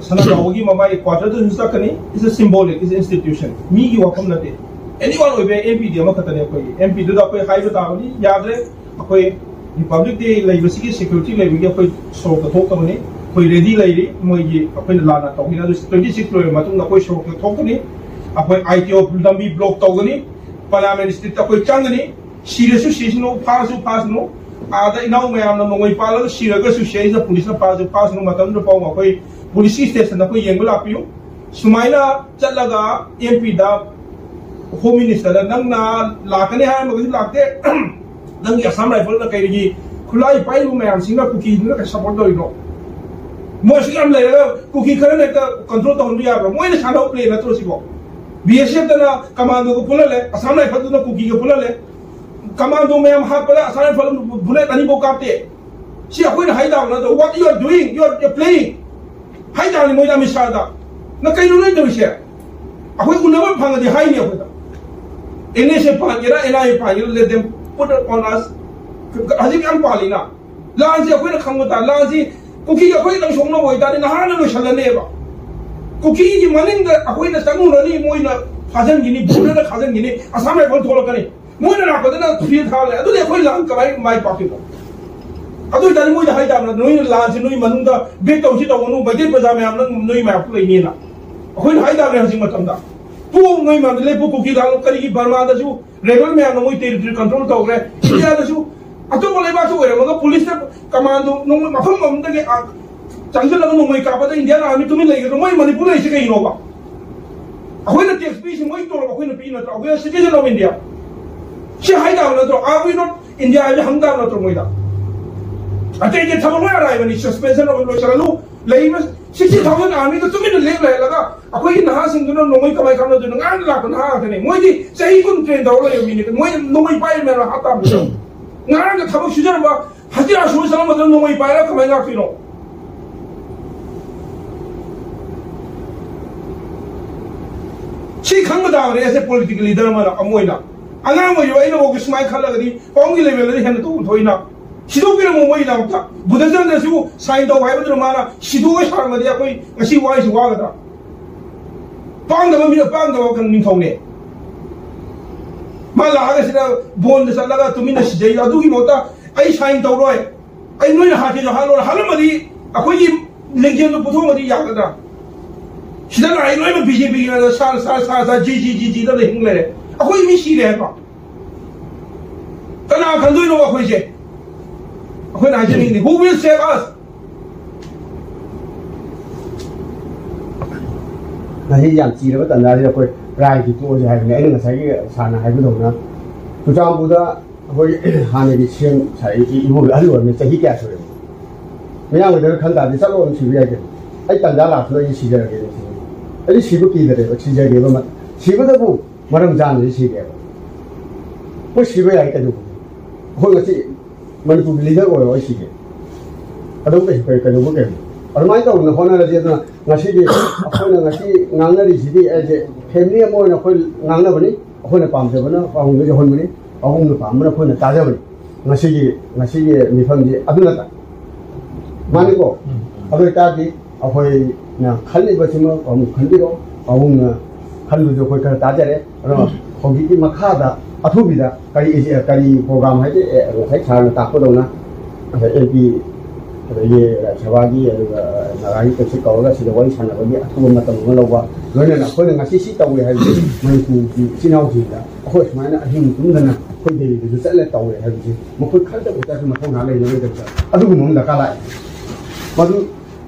ꯁꯅꯥꯖꯥꯎꯕꯒꯤ ꯃꯃꯥꯏ ꯀ꯭ꯋꯥꯇꯔꯗꯁꯨ ꯆꯠꯀꯅꯤ꯫ It's a symbolic, it's a institution꯫ ꯃꯤꯒꯤ ꯋꯥꯐꯝ ꯅꯠꯇꯦ꯫ ꯑꯦꯅꯤ ꯋꯥꯟ ꯑꯣꯏꯕ ꯑꯦꯝ ꯄꯤꯗꯤ ꯑꯃꯈꯛꯇꯅꯦ ꯑꯩꯈꯣꯏꯒꯤ꯫ ꯑꯦꯝ ꯄꯤꯗꯨꯗ ꯑꯩꯈꯣꯏ ꯍꯥꯏꯕ ꯇꯥꯕꯅꯤ, ꯌꯥꯗ꯭ꯔꯦ꯫ ꯑꯩꯈꯣꯏ ꯔꯤꯄꯕ꯭ꯂꯤꯛ ꯗꯦ ꯂꯩꯕꯁꯤꯒꯤ ꯁꯦꯀ꯭ꯌꯨꯔꯤꯇꯤ ꯂꯩꯕꯒꯤ ꯑꯩꯈꯣꯏ ꯁꯣꯔꯣꯛꯇ ꯊꯣꯛꯇꯕꯅꯤ꯫ ꯑꯩꯈꯣꯏ ꯔꯦꯗꯤ ꯂꯩꯔꯤ꯫ ꯃꯣꯏꯒꯤ ꯑꯩꯈꯣꯏꯅ ꯂꯥꯟꯅ ꯇꯧꯒꯅꯤ꯫ ꯑꯗꯨ ꯇ꯭ꯋꯦꯟꯇꯤ ꯁꯤꯛꯁ ꯂꯣꯏꯔꯕ ꯃꯇꯨꯡꯗ ꯑꯩꯈꯣꯏ ꯁꯣꯔꯣꯛꯇ ꯊꯣꯛꯀꯅꯤ꯫ ꯑꯩꯈꯣꯏ ꯑꯥꯏ ꯇꯤ ꯑꯣ ꯂꯝꯕꯤ ꯕ꯭ꯂꯣꯛ ꯇꯧꯒꯅꯤ꯫ ꯄꯥꯔꯂꯤꯌꯥꯃꯦꯟ ꯁ꯭ꯇ꯭ꯔꯤꯠꯇ ꯑꯩꯈꯣꯏ ꯆꯪꯒꯅꯤ꯫ ꯁꯤꯔꯁꯨ ꯁꯤꯁꯅꯨ, ꯐꯥꯔꯁꯨ ꯐꯥꯁꯅꯨ꯫ ꯑꯥꯗ ꯏꯅꯥꯎ ꯃꯌꯥꯝꯅ ꯅꯣꯡꯃꯩ ꯄꯥꯜꯂꯒ ꯁꯤꯔꯒꯁꯨ ꯁꯤꯗꯩꯁꯤꯗ ꯄꯨꯂꯤꯁꯅ ꯐꯥꯔꯁꯨ ꯐꯥꯁꯅꯨ꯫ ꯃꯇꯝꯗꯨꯗ ꯐꯥꯎꯕ ꯑꯩꯈꯣꯏ ꯄꯨꯂꯤꯁꯀꯤ ꯁ꯭ꯇꯦꯁꯟꯗ ꯑꯩꯈꯣꯏ ꯌꯦꯡꯕ ꯂꯥꯛꯄꯤꯌꯨ꯫ ꯁꯨꯃꯥꯏꯅ ꯆꯠꯂꯒ ꯑꯦꯝ ꯄꯤꯗ, ꯍꯣꯝ ꯃꯤꯅꯤꯁꯇꯔꯗ ꯅꯪꯅ ꯂꯥꯛꯀꯅꯤ ꯍꯥꯏꯔꯝꯃꯒꯁꯨ ꯂꯥꯛꯇꯦ꯫ ꯅꯪꯒꯤ ꯑꯁꯥꯝ ꯔꯥꯏꯐꯜꯅ ꯀꯩꯒꯤ ꯈꯨꯠꯂꯥꯏ ꯄꯥꯏꯔꯤꯕ ꯃꯌꯥꯝꯁꯤꯡꯅ ꯀꯨꯀꯤꯗꯨꯅ ꯀꯩ ꯁꯞꯄꯣꯔꯠ ꯇꯧꯔꯤꯅꯣ? ꯃꯣꯏꯁꯨ ꯌꯥꯝ ꯂꯩꯔꯒ ꯀꯨꯀꯤ ꯈꯔꯅ ꯍꯦꯛꯇ ꯀꯟꯇ꯭ꯔꯣꯜ ꯇꯧꯍꯟꯕ ꯌꯥꯕ꯭ꯔꯣ? ꯃꯣꯏꯅ ꯁꯥꯟꯅꯕ ꯄ꯭ꯂꯦ ꯅꯠꯇ꯭ꯔꯣ ꯁꯤꯕꯣ? ꯕꯤ ꯑꯦꯁ ꯑꯦꯐꯇꯅ ꯀꯃꯥꯟꯗꯣꯒ ꯄꯨꯜꯍꯜꯂꯦ, ꯑꯁꯥꯝ ꯔꯥꯏꯐꯜꯗꯨꯅ ꯀꯨꯀꯤꯒ ꯄꯨꯜꯍꯜꯂꯦ꯫ ꯀꯃꯥꯟꯗꯣ ꯃꯌꯥꯝ ꯍꯥꯠꯄꯗ ꯑꯁꯥꯝ ꯔꯥꯏꯐꯜ ꯕꯨꯂꯦꯠ ꯑꯅꯤꯐꯥꯎ ꯀꯥꯞꯇꯦ꯫ ꯁꯤ ꯑꯩꯈꯣꯏꯅ ꯍꯥꯏ ꯇꯥꯕ ꯅꯠꯇ꯭ꯔꯣ? What you are doing, you are playing ꯍꯥꯏ ꯇꯥꯕꯅꯤ ꯃꯣꯏꯗ ꯑꯃꯤꯠ ꯁꯥꯍꯗ꯫ ꯅꯪ ꯀꯩꯅꯣ ꯅꯣꯏ ꯇꯧꯔꯤꯁꯦ? ꯑꯩꯈꯣꯏ ꯎꯅꯕ ꯐꯪꯉꯗꯤ ꯍꯥꯏꯅꯤ ꯑꯩꯈꯣꯏꯗ꯫ ꯑꯦꯟ ꯑꯦꯁ ꯑꯦ ꯄꯥꯟꯒꯦꯔꯥ, ꯑꯦꯟ ꯑꯥꯏ ꯑꯦ ꯄꯥꯟꯒꯦꯔꯥ, let them put it on us꯫ ꯍꯧꯖꯤꯛ ꯌꯥꯝ ꯄꯥꯜꯂꯤꯅ꯫ ꯂꯥꯟꯁꯤ ꯑꯩꯈꯣꯏꯅ ꯈꯪꯕ ꯇꯥ-, ꯂꯥꯟꯁꯤ ꯀꯨꯀꯤ ꯑꯩꯈꯣꯏꯗꯪ ꯁꯣꯛꯅꯕ ꯑꯣꯏꯇꯥꯔꯗꯤ ꯅꯍꯥꯟꯅ ꯂꯣꯏꯁꯤꯜꯂꯅꯦꯕ꯫ ꯀꯨꯀꯤꯒꯤ ꯃꯅꯤꯡꯗ ꯑꯩꯈꯣꯏꯅ ꯆꯪꯉꯨꯔꯅꯤ, ꯃꯣꯏꯅ ꯐꯥꯖꯤꯟꯈꯤꯅꯤ, ꯕꯣꯔꯗꯔꯗ ꯊꯥꯖꯤꯟꯈꯤꯅꯤ, ꯑꯁꯥꯝ ꯔꯥꯏꯐꯜ ꯊꯣꯛꯂꯛꯀꯅꯤ꯫ ꯃꯣꯏꯅ ꯂꯥꯛꯄꯗꯅ ꯐꯤꯔ ꯊꯥꯔꯦ꯫ ꯑꯗꯨꯗꯤ ꯑꯩꯈꯣꯏ ꯂꯥꯟ ꯀꯃꯥꯏ ꯃꯥꯏ ꯄꯥꯛꯇꯣꯏꯅꯣ? ꯑꯗꯨ ꯑꯣꯏꯇꯥꯔꯗꯤ ꯃꯣꯏꯅ ꯍꯥꯏ ꯇꯥꯕꯅ, "ꯅꯣꯏꯅ ꯂꯥꯟꯁꯤ ꯅꯣꯏ ꯃꯅꯨꯡꯗ ꯕꯦꯠ ꯇꯧꯁꯤ ꯇꯧꯒꯅꯨ, ꯃꯩꯇꯩ ꯄ꯭ꯔꯖꯥ ꯃꯌꯥꯝ ꯅꯪ ꯅꯣꯏ ꯃꯌꯥꯝꯁꯨ ꯂꯩꯅꯤꯅ"꯫ ꯑꯩꯈꯣꯏꯅ ꯍꯥꯏ ꯇꯥꯕꯅꯦ ꯍꯧꯖꯤꯛ ꯃꯇꯝꯗ꯫ ꯄꯨ ꯅꯣꯏ ꯃꯌꯥꯝꯗ ꯂꯦꯞꯄꯨ, ꯀꯨꯀꯤ ꯂꯥꯜꯂꯣ, ꯀꯔꯤꯒꯤ ꯕꯔꯃꯥꯗꯁꯨ ꯔꯦꯕꯦꯜ ꯃꯌꯥꯝꯅ ꯃꯣꯏ ꯇꯦꯔꯤꯇꯣꯔꯤ ꯀꯟꯇ꯭ꯔꯣꯜ ꯇꯧꯈ꯭ꯔꯦ꯫ ꯏꯟꯗꯤꯌꯥꯗꯁꯨ ꯑꯇꯣꯞꯄ ꯂꯩꯕꯥꯛꯇ ꯑꯣꯏꯔꯝꯃꯒ ꯄꯨꯂꯤꯁꯅ ꯀꯃꯥꯟꯗꯣ ꯅꯣꯡꯃꯩ ꯃꯐꯝ ꯑꯃꯗꯒꯤ, ꯑ, ꯆꯪꯁꯤꯜꯂꯒ ꯅꯣꯡꯃꯩ ꯀꯥꯞꯄꯗ ꯏꯟꯗꯤꯌꯥꯟ ꯑꯥꯔꯃꯤ ꯇꯨꯃꯤꯟ ꯂꯩꯒꯗ꯭ꯔꯣ? ꯃꯣꯏ ꯃꯅꯤꯄꯨꯔ ꯂꯩꯔꯤꯁꯦ ꯀꯩꯒꯤꯅꯣꯕ? ꯑꯩꯈꯣꯏꯅ ꯇꯦꯛꯁ ꯄꯤꯁꯤ ꯃꯣꯏ ꯇꯣꯂꯣꯞ ꯑꯩꯈꯣꯏꯅ ꯄꯤ ꯅꯠꯇ꯭ꯔꯣ? We are citizen of India꯫ ꯁꯤ ꯍꯥꯏ ꯇꯥꯕ ꯅꯠꯇ꯭ꯔꯣ? Are we not India ꯍꯥꯏꯕ ꯍꯪ ꯇꯥꯕ ꯅꯠꯇ꯭ꯔꯣ ꯃꯣꯏꯗ? ꯑꯇꯩ ꯑꯇꯩ ꯊꯕꯛ ꯂꯣꯏ ꯑꯔꯥꯏꯕꯅꯤ, suspension ꯑꯣꯏꯕ ꯂꯣꯏꯁꯤꯜꯂꯅꯨ, ꯂꯩꯔꯤꯕ sixty thousand army ꯗꯣ ꯇꯨꯃꯤꯟꯅ ꯂꯦꯞ ꯂꯩꯍꯜꯂꯒ ꯑꯩꯈꯣꯏꯒꯤ ꯅꯍꯥꯁꯤꯡꯗꯨꯅ ꯅꯣꯡꯃꯩ ꯀꯃꯥꯏ ꯀꯥꯞꯅꯗꯣꯏꯅꯣ? ꯉꯔꯥꯡ ꯂꯥꯛꯄ ꯅꯍꯥ ꯉꯥꯛꯇꯅꯦ꯫ ꯃꯣꯏꯗꯤ ꯆꯍꯤ ꯀꯨꯟ ꯇ꯭ꯔꯦꯟ ꯇꯧꯔ ꯂꯩꯕ ꯃꯤꯅꯤ꯫ ꯃꯣꯏ ꯅꯣꯡꯃꯩ ꯄꯥꯏꯔ ꯃꯌꯥꯝ ꯍꯥꯠ ꯇꯥꯕꯅꯤ꯫ ꯉꯔꯥꯡꯒ ꯊꯕꯛ ꯁꯨꯖꯔꯝꯕ ꯍꯖꯤꯔꯥ ꯁꯨꯕ ꯆꯠꯂꯝꯕꯗꯨꯅ ꯅꯣꯡꯃꯩ ꯄꯥꯏꯔꯒ ꯀꯃꯥꯏ ꯂꯥꯛꯇꯣꯏꯅꯣ? ꯁꯤ ꯈꯪꯒꯗꯕꯅꯦ ꯑꯦꯁ ꯑꯦ ꯄꯣꯂꯤꯇꯤꯀꯦꯜ ꯂꯤꯗꯔ ꯑꯃꯅ꯫ ꯑꯃ ꯑꯣꯏꯅ ꯑꯉꯥꯡ ꯑꯣꯏꯔꯤꯕ ꯑꯩꯅꯐꯥꯎꯗ ꯁꯨꯃꯥꯏꯅ ꯈꯜꯂꯒꯗꯤ ꯄꯥꯎꯒꯤ ꯂꯦꯚꯦꯜꯗꯗꯤ ꯍꯦꯟꯅ ꯇꯣꯛꯅ ꯊꯣꯛꯏꯅ꯫ ꯁꯤꯗꯣꯛꯄꯤꯔꯝꯃꯣ ꯃꯣꯏꯒꯤꯗꯃꯛꯇ꯫ ꯕꯨꯙꯆꯟꯗ꯭ꯔꯁꯨ ꯁꯥꯏꯟ ꯇꯧ ꯍꯥꯏꯕꯗꯨꯅ ꯃꯥꯅ ꯁꯤꯗꯣꯛꯑ ꯁꯥꯔꯝꯃꯗꯤ ꯑꯩꯈꯣꯏ ꯉꯁꯤ ꯋꯥꯔꯤꯁꯤ ꯋꯥꯒꯗ꯭ꯔꯥ? ꯄꯥꯡꯗꯕ ꯃꯤ, ꯄꯥꯡꯗꯕ ꯀꯩꯅꯣ ꯅꯤꯡꯊꯧꯅꯦ꯫ ꯃꯥ ꯂꯥꯛꯑꯒ ꯁꯤꯗ ꯕꯣꯟꯗ ꯆꯠꯂꯒ ꯇꯨꯃꯤꯟꯅ ꯁꯤꯖꯩ꯫ ꯑꯗꯨꯒꯤ ꯃꯍꯨꯠꯇ ꯑꯩ ꯁꯥꯏꯟ ꯇꯧꯔꯣꯏ, ꯑꯩ ꯅꯣꯏꯅ ꯍꯥꯠꯀꯦꯁꯨ ꯍꯥꯠꯂꯣꯏ, ꯍꯥꯠꯂꯝꯃꯗꯤ ꯑꯩꯈꯣꯏꯒꯤ ꯂꯤꯡꯖꯦꯜꯗꯣ ꯄꯨꯊꯣꯛꯑꯝꯃꯗꯤ ꯌꯥꯒꯗ꯭ꯔꯥ? ꯁꯤꯗ ꯂꯥꯛꯏ ꯂꯣꯏꯅ ꯕꯤ ꯖꯦ ꯄꯤꯒꯤ ꯁꯥ ꯁꯥ ꯁꯥ ꯁꯥ ꯖꯤ ꯖꯤ ꯖꯤ ꯖꯤꯗ ꯂꯩꯍꯤꯡ ꯂꯩꯔꯦ꯫ ꯑꯩꯈꯣꯏ ꯃꯤ ꯁꯤꯔꯦ ꯍꯥꯏꯕ꯫ ꯀꯅꯥ ꯈꯟꯗꯣꯏꯅꯣ ꯑꯩꯈꯣꯏꯁꯦ? ꯑꯩꯈꯣꯏꯅ ꯍꯥꯏꯖꯅꯤꯡꯉꯤ, who will save us? ꯉꯁꯤ ꯌꯥꯝ ꯆꯤꯔꯕ ꯇꯥꯟꯖꯥꯁꯤꯗ ꯑꯩꯈꯣꯏ ꯔꯥꯏꯒꯤ ꯇꯣꯛꯑꯁꯦ ꯍꯥꯏꯕꯅꯤ꯫ ꯑꯩꯅ ꯉꯁꯥꯏꯒꯤ ꯁꯥꯔꯅ ꯍꯥꯏꯕꯗꯧꯅ ꯆꯨꯔꯆꯥꯟꯄꯨꯔꯗ ꯑꯩꯈꯣꯏ ꯍꯥꯟꯅꯒꯤ ꯁꯤ ꯑꯦꯝ ꯁꯥꯏ ꯏꯃꯨꯡꯗ ꯑꯍꯜ ꯑꯣꯏꯔꯕꯅꯤ, ꯆꯍꯤ ꯀꯌꯥ ꯁꯨꯔꯦ? ꯃꯌꯥꯝ ꯑꯣꯏꯗꯅ ꯈꯟ ꯇꯥꯔꯗꯤ ꯆꯠꯂꯣ ꯑꯗꯨꯝ ꯁꯤꯕ ꯌꯥꯏ ꯀꯩꯅꯣ꯫ ꯑꯩ ꯇꯥꯟꯖꯥ ꯂꯥꯛꯄꯗ ꯑꯩ ꯁꯤꯖꯔꯒꯦ꯫ ꯑꯩꯗꯤ ꯁꯤꯕ ꯀꯤꯗꯔꯦꯕ, ꯁꯤꯖꯒꯦꯕ꯫ ꯃ-, ꯁꯤꯕꯗꯕꯨ ꯃꯔꯝ ꯆꯥꯅꯗꯤ ꯁꯤꯒꯦꯕ꯫ ꯃꯣꯏ ꯁꯤꯕ ꯌꯥꯏ ꯀꯩꯗꯧꯕꯒꯤ? ꯑꯩꯈꯣꯏ ꯉꯁꯤ ꯃꯅꯤꯄꯨꯔꯒꯤ ꯂꯤꯗꯔ ꯑꯣꯏꯔꯣ ꯑꯩ ꯁꯤꯒꯦ꯫ ꯑꯗꯨꯝ ꯀꯩꯁꯨ ꯀꯩ-, ꯀꯩꯗꯧꯕ ꯀꯩꯅꯣ? ꯑꯗꯨꯃꯥꯏꯅ ꯇꯧꯗꯅ ꯍꯣꯠꯅꯔꯁꯤ꯫ ꯑꯗꯨꯅ ꯉꯁꯤꯗꯤ ꯑꯩꯈꯣꯏꯅ ꯉꯁꯤ ꯉꯥꯡꯅꯔꯤꯁꯤꯗꯤ ꯑꯩꯁꯦ ꯐꯦꯃꯤꯂꯤ ꯑꯃ ꯑꯣꯏꯅ ꯑꯩꯈꯣꯏ ꯉꯥꯡꯅꯕꯅꯤ꯫ ꯑꯩꯈꯣꯏꯅ ꯄꯥꯝꯖꯕꯅ ꯄꯥꯕꯨꯡꯗ ꯌꯧꯍꯟꯕꯅꯤ, ꯄꯥꯕꯨꯡꯅ ꯄꯥꯝꯕꯅ ꯑꯩꯈꯣꯏꯅ ꯇꯥꯖꯕꯅꯤ꯫ ꯉꯁꯤꯒꯤ, ꯉꯁꯤꯒꯤ ꯃꯤꯐꯝꯁꯤ ꯑꯗꯨ ꯅꯠꯇ꯭ꯔꯥ? ꯃꯥꯅꯤꯀꯣ? ꯑꯗꯨ ꯑꯣꯏꯇꯥꯔꯗꯤ ꯑꯩꯈꯣꯏꯅ ꯈꯜꯂꯤꯕꯁꯤꯃ ꯄꯥꯕꯨꯡ ꯈꯟꯕꯤꯔꯣ, ꯄꯥꯕꯨꯡꯅ ꯈꯟꯕꯁꯨ ꯑꯩꯈꯣꯏ ꯈꯔ ꯇꯥꯖꯔꯦ꯫ ꯑꯗꯣ ꯍꯧꯖꯤꯛꯀꯤ ꯃꯈꯥꯗ ꯑꯊꯨꯕꯤꯗ ꯀꯔꯤ, ꯀꯔꯤ ꯄ꯭ꯔꯣꯒ꯭ꯔꯥꯝ ꯍꯥꯏꯗꯤ, ꯑꯦ, ꯉꯁꯥꯏ ꯁꯥꯔꯅ ꯇꯥꯛꯄꯗꯧꯅ, ꯉꯁꯥꯏ ꯑꯦꯝ ꯄꯤ, ꯑꯗꯒꯤ ꯔꯥꯖ꯭ꯌ ꯁꯚꯥꯒꯤ, ꯑꯗꯨꯒ ꯅꯥꯒꯥꯒꯤ ꯀꯩꯁꯨ ꯀꯧꯔꯒ ꯁꯤꯗ ꯋꯥꯔꯤ ꯁꯥꯟꯅꯕꯒꯤ ꯑꯊꯨꯕ ꯃꯇꯝ ꯑꯃ ꯂꯧꯕ, ꯂꯣꯏꯅꯅ ꯑꯩꯈꯣꯏꯅ ꯉꯁꯤ ꯁꯤ ꯇꯧꯔꯦ ꯍꯥꯏꯕꯁꯤ ꯃꯅꯤꯄꯨꯔꯒꯤ ꯏꯆꯤꯟ ꯏꯅꯥꯎꯁꯤꯡꯗ ꯑꯩꯈꯣꯏ ꯁꯨꯃꯥꯏꯅ ꯑꯍꯤꯡ ꯇꯨꯝꯗꯅ ꯑꯩꯈꯣꯏ ꯗꯦꯜꯂꯤꯗꯁꯨ ꯆꯠꯂꯦ ꯇꯧꯔꯦ ꯍꯥꯏꯕꯁꯤ ꯃꯈꯣꯏ ꯈꯔꯗ ꯑꯣꯏꯇꯥꯔꯁꯨ ꯃꯊꯧꯅꯥ ꯂꯩꯅꯕꯒꯤꯗꯃꯛꯇ ꯑꯗꯨꯒꯨꯝꯕ ꯑꯃ ꯗꯔꯀꯥꯔ ꯂꯥꯛꯑꯦ꯫ ꯃꯗꯨ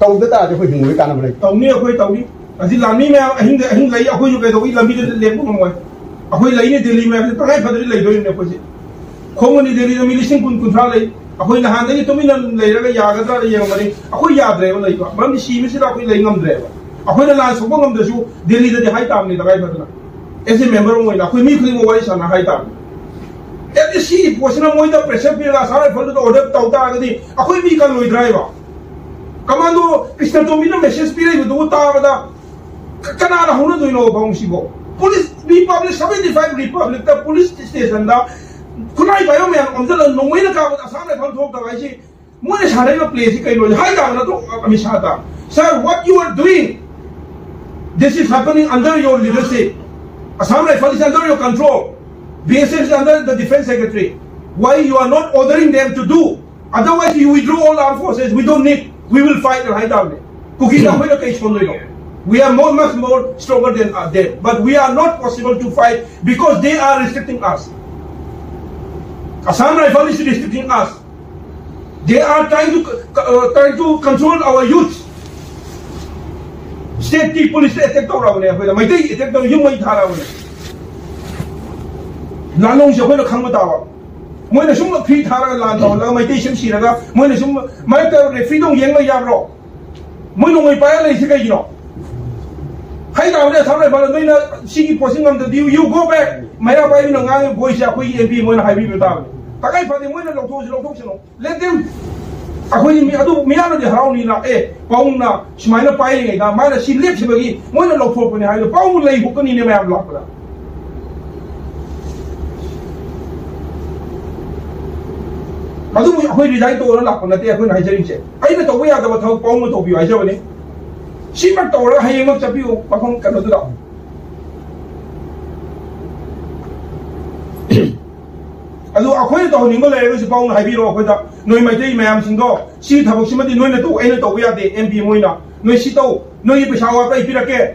ꯇꯧꯗ ꯇꯥꯔꯗꯤ ꯑꯩꯈꯣꯏ ꯍꯤꯡꯕꯒꯤ ꯀꯥꯟꯅꯕ ꯂꯩꯇꯦ꯫ ꯇꯧꯅꯤ, ꯑꯩꯈꯣꯏ ꯇꯧꯅꯤ꯫ ꯍꯧꯖꯤꯛ ꯂꯥꯟꯃꯤ ꯃꯌꯥꯝ ꯑꯍꯤꯡꯗ ꯑꯍꯤꯡ ꯂꯩ, ꯑꯩꯈꯣꯏꯁꯨ ꯀꯩꯗꯧꯕꯒꯤ ꯂꯝꯕꯤꯗ ꯂꯦꯞꯄ ꯉꯝꯃꯣꯏ? ꯑꯩꯈꯣꯏ ꯂꯩꯅꯤ, ꯗꯦꯜꯂꯤ ꯃꯌꯥꯝꯁꯦ ꯇꯉꯥꯏ ꯐꯗ꯭ꯔꯗꯤ ꯂꯩꯗꯣꯏꯅꯦ ꯑꯩꯈꯣꯏꯁꯦ꯫ ꯈꯣꯡꯃꯅꯤ ꯗꯦꯜꯂꯤꯗ ꯃꯤ ꯂꯤꯁꯤꯡ ꯀꯨꯟ ꯀꯨꯟꯊ꯭ꯔꯥ ꯂꯩ꯫ ꯑꯩꯈꯣꯏ ꯅꯍꯥꯟꯗꯒꯤ ꯇꯨꯃꯤꯟꯅ ꯂꯩꯔꯒ ꯌꯥꯒꯗ꯭ꯔꯥꯅ ꯌꯦꯡꯉꯝꯕꯅꯤ, ꯑꯩꯈꯣꯏ ꯌꯥꯗ꯭ꯔꯦꯕ ꯂꯩꯕ꯫ ꯃꯔꯝꯗꯤ ꯁꯤꯕꯁꯤꯗ ꯑꯩꯈꯣꯏ ꯂꯩ ꯉꯝꯗ꯭ꯔꯦꯕ꯫ ꯑꯩꯈꯣꯏꯅ ꯂꯥꯟ ꯁꯣꯛꯄ ꯉꯝꯗ꯭ꯔꯁꯨ ꯗꯦꯜꯂꯤꯗꯗꯤ ꯍꯥꯏ ꯇꯥꯕꯅꯤ ꯇꯉꯥꯏ ꯐꯗꯅ꯫ ꯑꯦꯁ ꯑꯦ ꯃꯦꯝꯕꯔ ꯑꯃ ꯑꯣꯏꯅ ꯑꯩꯈꯣꯏ ꯃꯤ ꯈꯨꯗꯤꯡꯃꯛ ꯋꯥꯔꯤ ꯁꯥꯟꯅ ꯍꯥꯏ ꯇꯥꯕꯅꯤ꯫ ꯑꯦꯠ ꯂꯤꯁ ꯁꯤꯒꯤ ꯄꯣꯠꯁꯤꯅ ꯃꯣꯏꯗ ꯄ꯭ꯔꯦꯁꯔ ꯄꯤꯔꯒ ꯑꯁꯥꯝ ꯔꯥꯏꯐꯜꯗꯨꯗ ꯑꯣꯔꯗꯔ ꯇꯧ ꯇꯥꯔꯒꯗꯤ ꯑꯩꯈꯣꯏ ꯃꯤ ꯀꯜꯂꯣꯏꯗ꯭ꯔꯥ ꯍꯥꯏꯕ? ꯀꯃꯥꯟꯗꯣ ꯀ꯭ꯔꯤꯁꯅ ꯇꯣꯝꯕꯤꯅ ꯃꯦꯁꯦꯖ ꯄꯤꯔꯛꯏꯕꯗꯨꯕꯨ ꯇꯥꯕꯗ ꯀ-, ꯀꯅꯥꯅ ꯍꯧꯅꯗꯣꯏꯅꯣ ꯐꯥꯎꯁꯤꯕꯣ? Police Republic, seventy five Republic ꯇ police station ꯗ ꯈꯨꯠꯂꯥꯏ ꯄꯥꯏꯕ ꯃꯌꯥꯝ ꯑꯣꯝꯁꯤꯜꯂꯒ ꯅꯣꯡꯃꯩꯅ ꯀꯥꯞꯄꯗ Assam Rifle ꯊꯣꯛꯇꯕ ꯍꯥꯏꯁꯤ, ꯃꯣꯏꯅ ꯁꯥꯟꯅꯔꯤꯕ play ꯁꯤ ꯀꯩꯅꯣ ꯍꯥꯏ ꯇꯥꯕ ꯅꯠꯇ꯭ꯔꯣ, Amit ꯁꯥꯍꯗ? Sir, what you are doing? This is happening under your leadership. Assam Rifle is under your control. B S F is under the Defense Secretary. Why you are not ordering them to do? Otherwise, you withdraw all armed forces. We don't need. We will fight ꯍꯥꯏ ꯇꯥꯕꯅꯦ꯫ ꯀꯨꯀꯤꯗ ꯑꯩꯈꯣꯏꯅ ꯀꯩ ꯁꯣꯟꯗꯣꯏꯅꯣ? We are more, much more stronger than uh, them, but we are not possible to fight because they are restricting us. Assam Rifle is restricting us. They are trying to uh, trying to control our youth. State ꯀꯤ police attack ꯇꯧꯔꯛꯑꯕꯅꯦ ꯑꯩꯈꯣꯏꯗ, Meitei attack ꯇꯧꯔ ꯌꯨꯝ ꯃꯩ ꯊꯥꯔꯛꯑꯕꯅꯦ꯫ ꯂꯥꯟꯂꯣꯡꯁꯦ ꯑꯩꯈꯣꯏꯅ ꯈꯪꯕ ꯇꯥꯕ꯫ ꯃꯣꯏꯅ ꯁꯨꯝ free ꯊꯥꯔꯒ ꯂꯥꯟ ꯇꯧꯍꯜꯂꯒ ꯃꯩꯇꯩ ꯁꯨꯝ ꯁꯤꯔꯒ ꯃꯣꯏꯅ ꯁꯨꯝ ꯃꯔꯛꯇ referee ꯗ ꯑꯃꯨꯛ ꯌꯦꯡꯕ ꯌꯥꯕ꯭ꯔꯣ? ꯃꯣꯏ ꯅꯣꯡꯃꯩ ꯄꯥꯏꯔ ꯂꯩꯁꯤ ꯀꯩꯒꯤꯅꯣ? ꯍꯥꯏ ꯇꯥꯕꯅꯦ, Assam Rifle ꯅꯣꯏꯅ ꯁꯤꯒꯤ ꯄꯣꯠꯁꯤ ꯉꯝꯗ꯭ꯔꯗꯤ you go back꯫ ꯃꯩꯔꯥ ꯄꯥꯏꯕꯤꯅ ꯉꯥꯡꯉꯤ ꯕꯣꯏꯁꯦ ꯑꯩꯈꯣꯏꯒꯤ M P ꯃꯣꯏꯅ ꯍꯥꯏꯕꯤꯕ ꯇꯥꯕꯅꯤ꯫ ꯇꯉꯥꯏ ꯐꯗꯦ ꯃꯣꯏꯅ ꯂꯧꯊꯣꯛꯑꯁꯨ ꯂꯧꯊꯣꯛꯁꯅꯨ꯫ Let them. ꯑꯩꯈꯣꯏꯗꯤ ꯃꯤ ꯑꯗꯨ ꯃꯤꯌꯥꯝꯅꯗꯤ ꯍꯔꯥꯎꯅꯤꯅ, ꯑꯦ, ꯄꯥꯎꯅ ꯁꯨꯃꯥꯏꯅ ꯄꯥꯏꯔꯤꯉꯩꯗ ꯃꯥꯅ ꯁꯤ ꯂꯦꯞꯈꯤꯕꯒꯤ ꯃꯣꯏꯅ ꯂꯧꯊꯣꯔꯛꯄꯅꯤ ꯍꯥꯏꯕꯗꯣ ꯄꯥꯎ ꯂꯩ ꯍꯨꯛꯀꯅꯤꯅꯦ ꯃꯌꯥꯝ ꯂꯥꯛꯄꯗ꯫ ꯑꯗꯨꯕꯨ ꯑꯩꯈꯣꯏ resign ꯇꯧꯔ ꯂꯥꯛꯄ ꯅꯠꯇꯦ ꯑꯩꯈꯣꯏꯅ ꯍꯥꯏꯖꯔꯤꯁꯦ꯫ ꯑꯩꯅ ꯇꯧꯕ ꯌꯥꯗꯕ ꯊꯕꯛ ꯄꯥꯎꯅ ꯇꯧꯕꯤꯌꯨ ꯍꯥꯏꯖꯕꯅꯤ꯫ ꯁꯤꯃꯛ ꯇꯧꯔꯒ ꯍꯌꯦꯡꯃꯛ ꯆꯠꯄꯤꯌꯨ ꯃꯐꯝ ꯀꯩꯅꯣꯗꯨꯗ꯫ ꯑꯗꯨ ꯑꯩꯈꯣꯏꯅ ꯇꯧꯍꯟꯅꯤꯡꯕ ꯂꯩꯔꯒꯁꯨ ꯄꯥꯎꯅ ꯍꯥꯏꯕꯤꯔꯛꯑꯣ ꯑꯩꯈꯣꯏꯗ, ꯅꯣꯏ ꯃꯩꯇꯩ ꯃꯌꯥꯝꯁꯤꯡꯗꯣ, ꯁꯤ ꯊꯕꯛꯁꯤꯃꯗꯤ ꯅꯣꯏꯅ ꯇꯧ, ꯑꯩꯅ ꯇꯧꯕ ꯌꯥꯗꯦ꯫ M P ꯑꯃ ꯑꯣꯏꯅ ꯅꯣꯏ ꯁꯤ ꯇꯧ, ꯅꯣꯏꯒꯤ ꯄꯩꯁꯥ ꯑꯋꯥꯠꯄ ꯑꯩ ꯄꯤꯔꯛꯀꯦ꯫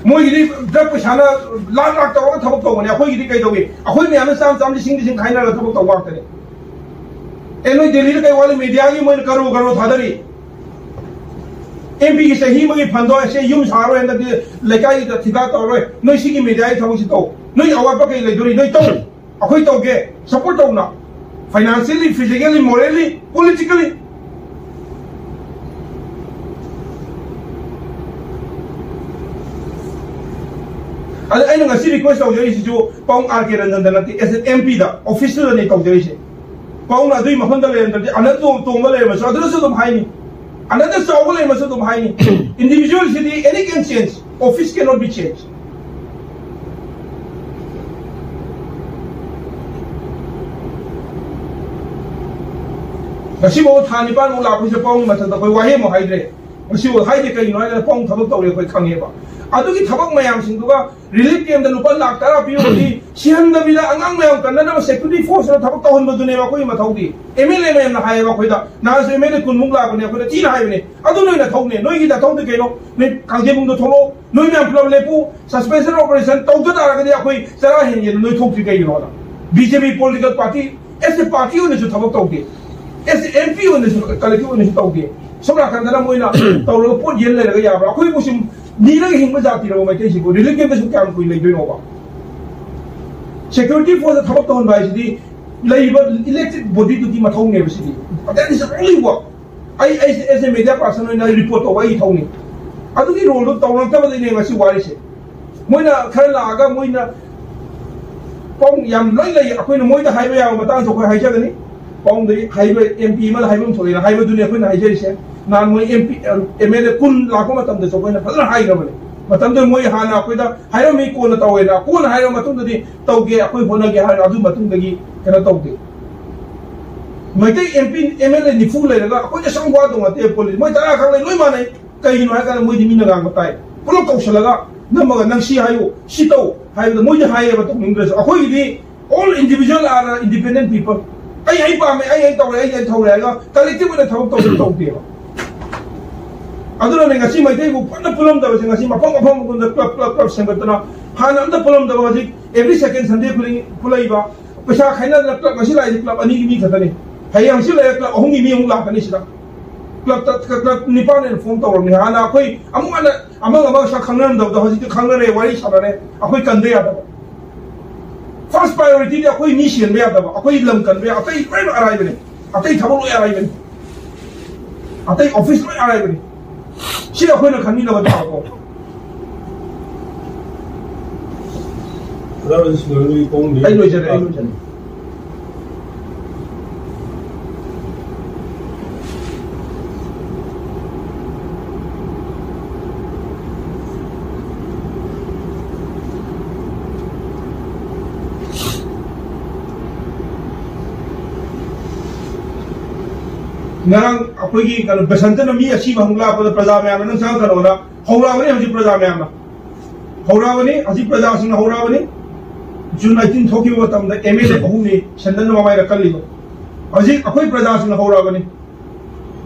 ꯃꯣꯏꯒꯤꯗꯤ drug ꯄꯩꯁꯥꯅ ꯂꯥꯛ ꯂꯥꯛ ꯇꯧꯔꯒ ꯊꯕꯛ ꯇꯧꯕꯅꯦ, ꯑꯩꯈꯣꯏꯒꯤꯗꯤ ꯀꯩꯗꯧꯏ? ꯑꯩꯈꯣꯏ ꯃꯌꯥꯝꯅ ꯆꯥꯝ ꯆꯥꯝ ꯂꯤꯁꯤꯡ ꯂꯤꯁꯤꯡ ꯈꯥꯏꯅꯔꯒ ꯊꯕꯛ ꯇꯧꯕ ꯉꯥꯛꯇꯅꯦ꯫ ꯑꯦ, ꯅꯣꯏ ꯗꯦꯜꯂꯤꯗ ꯀꯩ ꯋꯥꯠꯂꯤ? Media ꯒꯤ ꯃꯣꯏꯅ ꯀꯔꯣ ꯀꯔꯣ ꯊꯥꯗꯔꯤ꯫ M P ꯒꯤ ꯆꯍꯤ ꯑꯃꯒꯤ fund ꯗꯣ ꯑꯁꯦ ꯌꯨꯝ ꯁꯥꯔꯣꯏ, ꯍꯟꯗꯛꯇꯤ ꯂꯩꯀꯥꯏꯗ ꯊꯤꯀꯥ ꯇꯧꯔꯣꯏ, ꯅꯣꯏ ꯁꯤꯒꯤ media ꯒꯤ ꯊꯕꯛꯁꯤ ꯇꯧ, ꯅꯣꯏ ꯑꯋꯥꯠꯄ ꯀꯩ ꯂꯩꯗꯣꯔꯤ? ꯅꯣꯏ ꯇꯧ, ꯑꯩꯈꯣꯏ ꯇꯧꯒꯦ, support ꯇꯧꯅ, financially, physically, morally, politically꯫ ꯑꯗ ꯑꯩꯅ ꯉꯁꯤ request ꯇꯧꯖꯔꯤꯁꯤꯁꯨ ꯄꯥꯎꯡ R K ꯔꯟꯖꯟꯗ ꯅꯠꯇꯦ, as an M P the, office ꯇꯨꯗꯅꯦ ꯇꯧꯖꯔꯤꯁꯦ꯫ ꯄꯥꯎꯡꯅ ꯑꯗꯨꯒꯤ ꯃꯐꯝꯗ ꯂꯩꯔꯝꯗ꯭ꯔꯗꯤ ꯑꯅꯟ ꯇꯣꯝ-, ꯇꯣꯝꯕ ꯂꯩꯔꯝꯃꯁꯨ ꯑꯗꯨꯅꯁꯨ ꯑꯗꯨꯝ ꯍꯥꯏꯅꯤ, ꯑꯅꯟꯗ ꯆꯥꯎꯕ ꯂꯩꯔꯝꯃꯁꯨ ꯑꯗꯨꯝ ꯍꯥꯏꯅꯤ꯫ Individual CD any can change, office cannot be changed꯫ ꯉꯁꯤꯐꯥꯎ ꯊꯥ ꯅꯤꯄꯥꯟꯃꯨꯛ ꯂꯥꯛꯄꯁꯤꯗ ꯄꯥꯎꯒꯤ ꯃꯊꯛꯇ ꯑꯩꯈꯣꯏ ꯋꯥꯍꯩ ꯑꯃꯨꯛ ꯍꯥꯏꯗ꯭ꯔꯦ꯫ ꯉꯁꯤꯐꯥꯎ ꯍꯥꯏꯗꯦ꯫ ꯀꯩꯒꯤꯅꯣ ꯍꯥꯏꯔꯒ ꯄꯥꯎ ꯊꯕꯛ ꯇꯧꯔꯦ ꯑꯩꯈꯣꯏ ꯈꯪꯉꯦꯕ꯫ ꯑꯗꯨꯒꯤ ꯊꯕꯛ ꯃꯌꯥꯝꯁꯤꯡꯗꯨꯒ ꯔꯤꯂꯤꯐ ꯀꯦꯝꯗ ꯂꯨꯄꯥ ꯂꯥꯛ ꯇꯔꯥ ꯄꯤꯔꯨꯕꯗꯤ ꯁꯤꯍꯟꯗꯕꯤꯗ ꯑꯉꯥꯡ ꯃꯌꯥꯝ ꯀꯟꯅꯅꯕ ꯁꯦꯀ꯭ꯌꯨꯔꯤꯇꯤ ꯐꯣꯔꯁꯅ ꯊꯕꯛ ꯇꯧꯍꯟꯕꯗꯨꯅꯦꯕ ꯑꯩꯈꯣꯏꯒꯤ ꯃꯊꯧꯗꯤ꯫ ꯑꯦꯝ ꯑꯦꯜ ꯑꯦ ꯃꯌꯥꯝꯅ ꯍꯥꯏꯌꯦꯕ ꯑꯩꯈꯣꯏꯗ, ꯅꯍꯥꯟꯁꯨ ꯑꯦꯝ ꯑꯦꯜ ꯑꯦ ꯀꯨꯟꯃꯨꯛ ꯂꯥꯛꯄꯅꯦ, ꯑꯩꯈꯣꯏꯗ ꯊꯤꯅ ꯍꯥꯏꯕꯅꯦ, "ꯑꯗꯨ ꯅꯣꯏ ꯅꯊꯧꯅꯦ, ꯅꯣꯏꯒꯤ ꯅꯊꯧꯗꯤ ꯀꯩꯅꯣ? ꯅꯣꯏ ꯀꯥꯡꯖꯩꯕꯨꯡꯗ ꯊꯣꯛꯂꯛꯑꯣ, ꯅꯣꯏ ꯃꯌꯥꯝ ꯄꯨꯂꯞ ꯂꯦꯞꯄꯨ, ꯁꯁꯄꯦꯟꯁꯟ ꯑꯣꯄꯔꯦꯁꯟ ꯇꯧꯗ ꯇꯥꯔꯒꯗꯤ ꯑꯩꯈꯣꯏ ꯆꯔꯥ ꯍꯦꯟꯒꯦꯅ ꯅꯣꯏ ꯊꯣꯛꯇ꯭ꯔꯤ ꯀꯩꯒꯤꯅꯣꯅ?" ꯕꯤ ꯖꯦ ꯄꯤ ꯄꯣꯂꯤꯇꯤꯀꯦꯜ ꯄꯥꯔꯇꯤ ꯑꯦꯁ ꯑꯦ ꯄꯥꯔꯇꯤ ꯑꯣꯏꯅꯁꯨ ꯊꯕꯛ ꯇꯧꯗꯦ, ꯑꯦꯁ ꯑꯦ ꯑꯦꯝ ꯄꯤ ꯑꯣꯏꯅꯁꯨ, ꯀꯂꯦꯛꯇꯤꯚ ꯑꯣꯏꯅꯁꯨ ꯇꯧꯗꯦ꯫ ꯁꯣꯝ ꯅꯥꯀꯟꯗꯅ ꯃꯣꯏꯅ ꯇꯧꯔꯒ ꯄꯣꯠ ꯌꯦꯟ ꯂꯩꯔꯒ ꯌꯥꯕ꯭ꯔꯥ? ꯑꯩꯈꯣꯏꯕꯨ ꯁꯨꯝ ꯅꯤꯔꯒ ꯍꯤꯡꯕ ꯖꯥꯇꯤꯔꯕ ꯃꯩꯇꯩꯁꯤꯕꯨ? ꯔꯤꯂꯤꯐ ꯀꯦꯝꯗꯁꯨ ꯀꯌꯥꯝ ꯀꯨꯏ ꯂꯩꯗꯣꯏꯅꯣꯕ? ꯁꯦꯀ꯭ꯌꯨꯔꯤꯇꯤ ꯐꯣꯔꯁꯇ ꯊꯕꯛ ꯇꯧꯍꯟꯕ ꯍꯥꯏꯁꯤꯗꯤ ꯂꯩꯔꯤꯕ ꯏꯂꯦꯛꯇꯦꯠ ꯕꯣꯗꯤꯗꯨꯒꯤ ꯃꯊꯧꯅꯦꯕ ꯁꯤꯗꯤ꯫ That is only work. ꯑꯩ, ꯑꯩꯁꯦ as a media person ꯑꯣꯏꯅ ꯔꯤꯄꯣꯔꯠ ꯇꯧꯕ ꯑꯩꯒꯤ ꯊꯧꯅꯤ꯫ ꯑꯗꯨꯒꯤ ꯔꯣꯜꯗꯣ ꯇꯧꯔꯛꯇꯕꯗꯩꯅꯦ ꯉꯁꯤ ꯋꯥꯔꯤꯁꯦ꯫ ꯃꯣꯏꯅ ꯈꯔ ꯂꯥꯛꯑꯒ ꯃꯣꯏꯅ ꯄꯥꯎ ꯌꯥꯝ ꯂꯣꯏ ꯂꯩ꯫ ꯑꯩꯈꯣꯏꯅ ꯃꯣꯏꯗ ꯍꯥꯏꯕ ꯌꯥꯕ ꯃꯇꯥꯡꯁꯨ ꯑꯩꯈꯣꯏ ꯍꯥꯏꯖꯒꯅꯤ꯫ ꯄꯥꯎꯗꯒꯤ ꯍꯥꯏꯕ ꯑꯦꯝ ꯄꯤ ꯑꯃꯗ ꯍꯥꯏꯐꯝ ꯊꯣꯛꯑꯦꯅ ꯍꯥꯏꯕꯗꯨꯅꯤ ꯑꯩꯈꯣꯏꯅ ꯍꯥꯏꯖꯔꯤꯁꯦ꯫ ꯅꯍꯥꯟ ꯃꯣꯏ ꯑꯦꯝ ꯄꯤ, ꯑꯦꯝ ꯑꯦꯜ ꯑꯦ ꯀꯨꯟ ꯂꯥꯛꯄ ꯃꯇꯝꯗꯁꯨ ꯑꯩꯈꯣꯏꯅ ꯐꯖꯅ ꯍꯥꯏꯈ꯭ꯔꯕꯅꯤ꯫ ꯃꯇꯝꯗꯨꯗ ꯃꯣꯏ ꯍꯥꯟꯅ ꯑꯩꯈꯣꯏꯗ ꯍꯥꯏꯔꯝꯃꯤ, ꯀꯣꯟꯅ ꯇꯧꯋꯦꯅ꯫ ꯀꯣꯟꯅ ꯍꯥꯏꯔꯕ ꯃꯇꯨꯡꯗꯗꯤ ꯇꯧꯒꯦ, ꯑꯩꯈꯣꯏ ꯍꯣꯠꯅꯒꯦ ꯍꯥꯏꯔꯒ ꯑꯗꯨ ꯃꯇꯨꯡꯗꯒꯤ ꯀꯩꯅꯣ ꯇꯧꯗꯦ꯫ Meitei M P, M L ꯑꯦ ꯅꯤꯐꯨ ꯂꯩꯔꯒ ꯑꯩꯈꯣꯏꯗ ꯁꯪ ꯋꯥꯗꯧ ꯅꯠꯇꯦ ꯄꯣꯂꯤꯁ꯫ ꯃꯣꯏ ꯇꯔꯥ ꯈꯛ ꯂꯩ, ꯂꯣꯏ ꯃꯥꯟꯅꯩ꯫ ꯀꯩꯒꯤꯅꯣ ꯍꯥꯏ ꯀꯥꯟꯗ ꯃꯣꯏꯗꯤ ꯃꯤꯅ ꯉꯥꯡꯕ ꯇꯥꯏ꯫ ꯄꯨꯂꯞ ꯀꯧꯁꯜꯂꯒ ꯅꯝꯃꯒ "ꯅꯪ ꯁꯤ ꯍꯥꯏꯌꯨ, ꯁꯤ ꯇꯧ" ꯍꯥꯏꯕꯗ ꯃꯣꯏꯗꯤ ꯍꯥꯏꯌꯦꯕ ꯇꯧꯅꯤꯡꯗ꯭ꯔꯁꯨ꯫ ꯑꯩꯈꯣꯏꯒꯤꯗꯤ all individual are independent people꯫ "ꯑꯩ, ꯑꯩ ꯄꯥꯝꯃꯦ, ꯑꯩ, ꯑꯩ ꯇꯧꯔꯦ, ꯑꯩ, ꯑꯩ ꯇꯧꯔꯦ" ꯍꯥꯏꯔꯒ ꯀꯂꯦꯛꯇꯤꯚ ꯑꯣꯏꯅ ꯊꯕꯛ ꯇꯧꯗꯅ ꯇꯧꯗꯦꯕ꯫ ꯑꯗꯨꯅꯅꯦ ꯉꯁꯤ ꯃꯩꯇꯩꯕꯨ ꯐꯖꯅ ꯄꯨꯜꯂꯝꯗꯕꯁꯦ꯫ ꯉꯁꯤ ꯃꯐꯝ ꯃꯐꯝ ꯃꯐꯝꯗ ꯀ꯭ꯂꯕ, ꯀ꯭ꯂꯕ, ꯀ꯭ꯂꯕ ꯁꯦꯝꯒꯠꯇꯅ ꯍꯥꯟꯅ ꯑꯝꯇ ꯄꯨꯜꯂꯝꯗꯕ ꯍꯧꯖꯤꯛ every second Sunday ꯈꯨꯗꯤꯡ ꯄꯨꯜꯂꯛꯏꯕ꯫ ꯄꯩꯁꯥ ꯈꯥꯏꯅꯗꯅ ꯀ꯭ꯂꯕ ꯉꯁꯤ ꯂꯥꯛꯏꯁꯦ ꯀ꯭ꯂꯕ ꯑꯅꯤꯒꯤ ꯃꯤ ꯈꯛꯇꯅꯤ꯫ ꯍꯌꯦꯡ ꯍꯪꯆꯤꯠ ꯂꯩꯔꯒ ꯀ꯭ꯂꯕ ꯑꯍꯨꯝꯒꯤ ꯃꯤ ꯑꯃꯨꯛ ꯂꯥꯛꯀꯅꯤ ꯁꯤꯗ꯫ ꯀ꯭ꯂꯕꯇ, ꯀ꯭ꯂꯕ ꯅꯤꯄꯥꯟ ꯍꯦꯟꯅ ꯐꯣꯝ ꯇꯧꯔꯕꯅꯤ꯫ ꯍꯥꯟꯅ ꯑꯩꯈꯣꯏ ꯑꯃꯨꯛ ꯍꯟꯅ ꯑꯃꯒ ꯑꯃꯒ ꯁꯛ ꯈꯪꯅꯔꯝꯗꯕꯗꯣ ꯍꯧꯖꯤꯛꯇꯤ ꯈꯪꯅꯔꯦ, ꯋꯥꯔꯤ ꯁꯥꯟꯅꯔꯦ꯫ ꯑꯩꯈꯣꯏ ꯀꯟꯕ ꯌꯥꯗꯕ꯫ ꯐꯥꯔꯁ ꯄ꯭ꯔꯥꯏꯌꯣꯔꯤꯇꯤꯗꯤ ꯑꯩꯈꯣꯏ ꯃꯤ ꯁꯤꯍꯟꯕ ꯌꯥꯗꯕ, ꯑꯩꯈꯣꯏ ꯂꯝ ꯀꯟꯕ ꯌꯥ-, ꯑꯇꯩ ꯂꯣꯏꯅꯃꯛ ꯑꯔꯥꯏꯕꯅꯤ, ꯑꯇꯩ ꯊꯕꯛ ꯂꯣꯏ ꯑꯔꯥꯏꯕꯅꯤ, ꯑꯇꯩ ꯑꯣꯐꯤꯁ ꯂꯣꯏ ꯑꯔꯥꯏꯕꯅꯤ꯫ ꯁꯤ ꯑꯩꯈꯣꯏꯅ ꯈꯟꯃꯤꯟꯅꯕ ꯇꯥꯕꯀꯣ꯫ ꯑꯣꯖꯥ ꯔꯣꯖꯦꯁ ꯂꯣꯏꯔꯕ ꯀꯣꯡꯗꯤ? ꯑꯩ ꯂꯣꯏꯖꯔꯦ, ꯑꯩ ꯂꯣꯏꯖꯔꯦ꯫ ꯉꯔꯥꯡ ꯑꯩꯈꯣꯏꯒꯤ ꯀꯩꯅꯣ ꯕꯁꯟꯇꯅ ꯃꯤ ꯑꯁꯤꯕ ꯑꯃꯨꯛ ꯂꯥꯛꯄꯗ ꯄ꯭ꯔꯖꯥ ꯃꯌꯥꯝꯅ ꯅꯪ ꯆꯪꯉꯛꯀꯅꯣꯅ ꯍꯧꯔꯛꯑꯕꯅꯤ꯫ ꯍꯧꯖꯤꯛ ꯄ꯭ꯔꯖꯥ ꯃꯌꯥꯝꯅ ꯍꯧꯔꯛꯑꯕꯅꯤ, ꯍꯧꯖꯤꯛ ꯄ꯭ꯔꯖꯥꯁꯤꯡꯅ ꯍꯧꯔꯛꯑꯕꯅꯤ꯫ ꯖꯨꯟ ꯑꯩꯠꯇꯤꯟ ꯊꯣꯛꯈꯤꯕ ꯃꯇꯝꯗ ꯑꯦꯝ ꯑꯦꯜ ꯑꯦ ꯑꯍꯨꯝꯅꯤ ꯁꯦꯟꯗꯟꯅ ꯃꯃꯥꯏꯗ ꯀꯜꯂꯤꯗꯣ꯫ ꯍꯧꯖꯤꯛ ꯑꯩꯈꯣꯏ ꯄ꯭ꯔꯖꯥꯁꯤꯡꯅ ꯍꯧꯔꯛꯑꯕꯅꯤ꯫